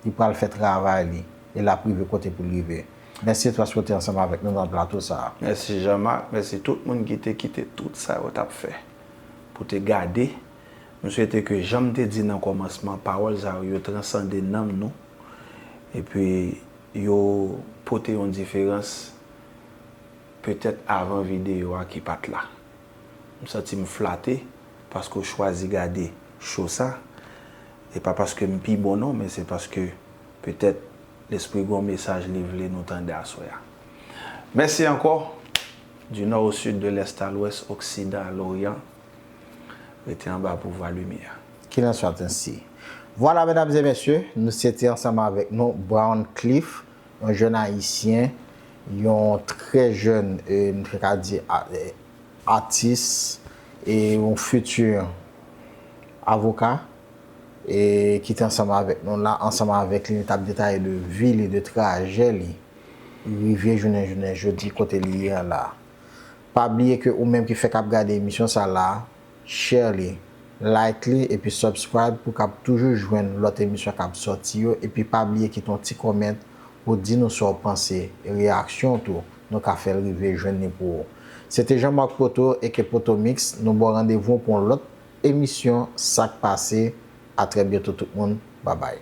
li pral fè travay li, e l ap rive kote pou l rive. Mèsi paske w te ansanm avèk nou nan plato sa a. Mèsi Jean Marc, mèsi tout moun ki te kite tout sa yo t ap fè pou te gade. M swete ke jan m te di nan kòmansman, pawòl sa yo, yo transande nanm nou, epi yo pote yon diferans petèt avan videyo a ki pa t la. M santi m flate paske w chwazi gade cho sa. E pa paske m pi bon non, men se paske petèt Lespri gen yon mesaj li vle nou tande aswè a. Mèsi ankò. Du nord au sud, de l'est à l'ouest, occident à l'orient, rete anba pouvwa limyè. Qu'il en soit ainsi. Vwala, medam e mesye, nou se te ansanm avèk nou Brown Cliff, yon jèn ayisyen, yon trè jèn, e, nou te ka di, a, e, atis, e yon fiti avoka, e ki te ansanm avèk nou la, ansanm avèk li, li t ap detaye de vi li, de trajè li, rive jounen, jounen jodi kote li ye a la. Pa bliye ke ou menm ki fèk ap gade emisyon sa la, share li, like li, epi subscribe pou w kab toujou jwenn lòt emisyon k ap sòti yo, epi pa bliye kite yon ti comment pou w di nou sa w panse, e reyaksyon w tou, nou ka fè l rive jwenn li pou ou. Se te Jean Marc Poto, aka Poto Mix, nou ba w randevou pou yon lòt emisyon Sa k Pase. A trè byento tout moun, babay.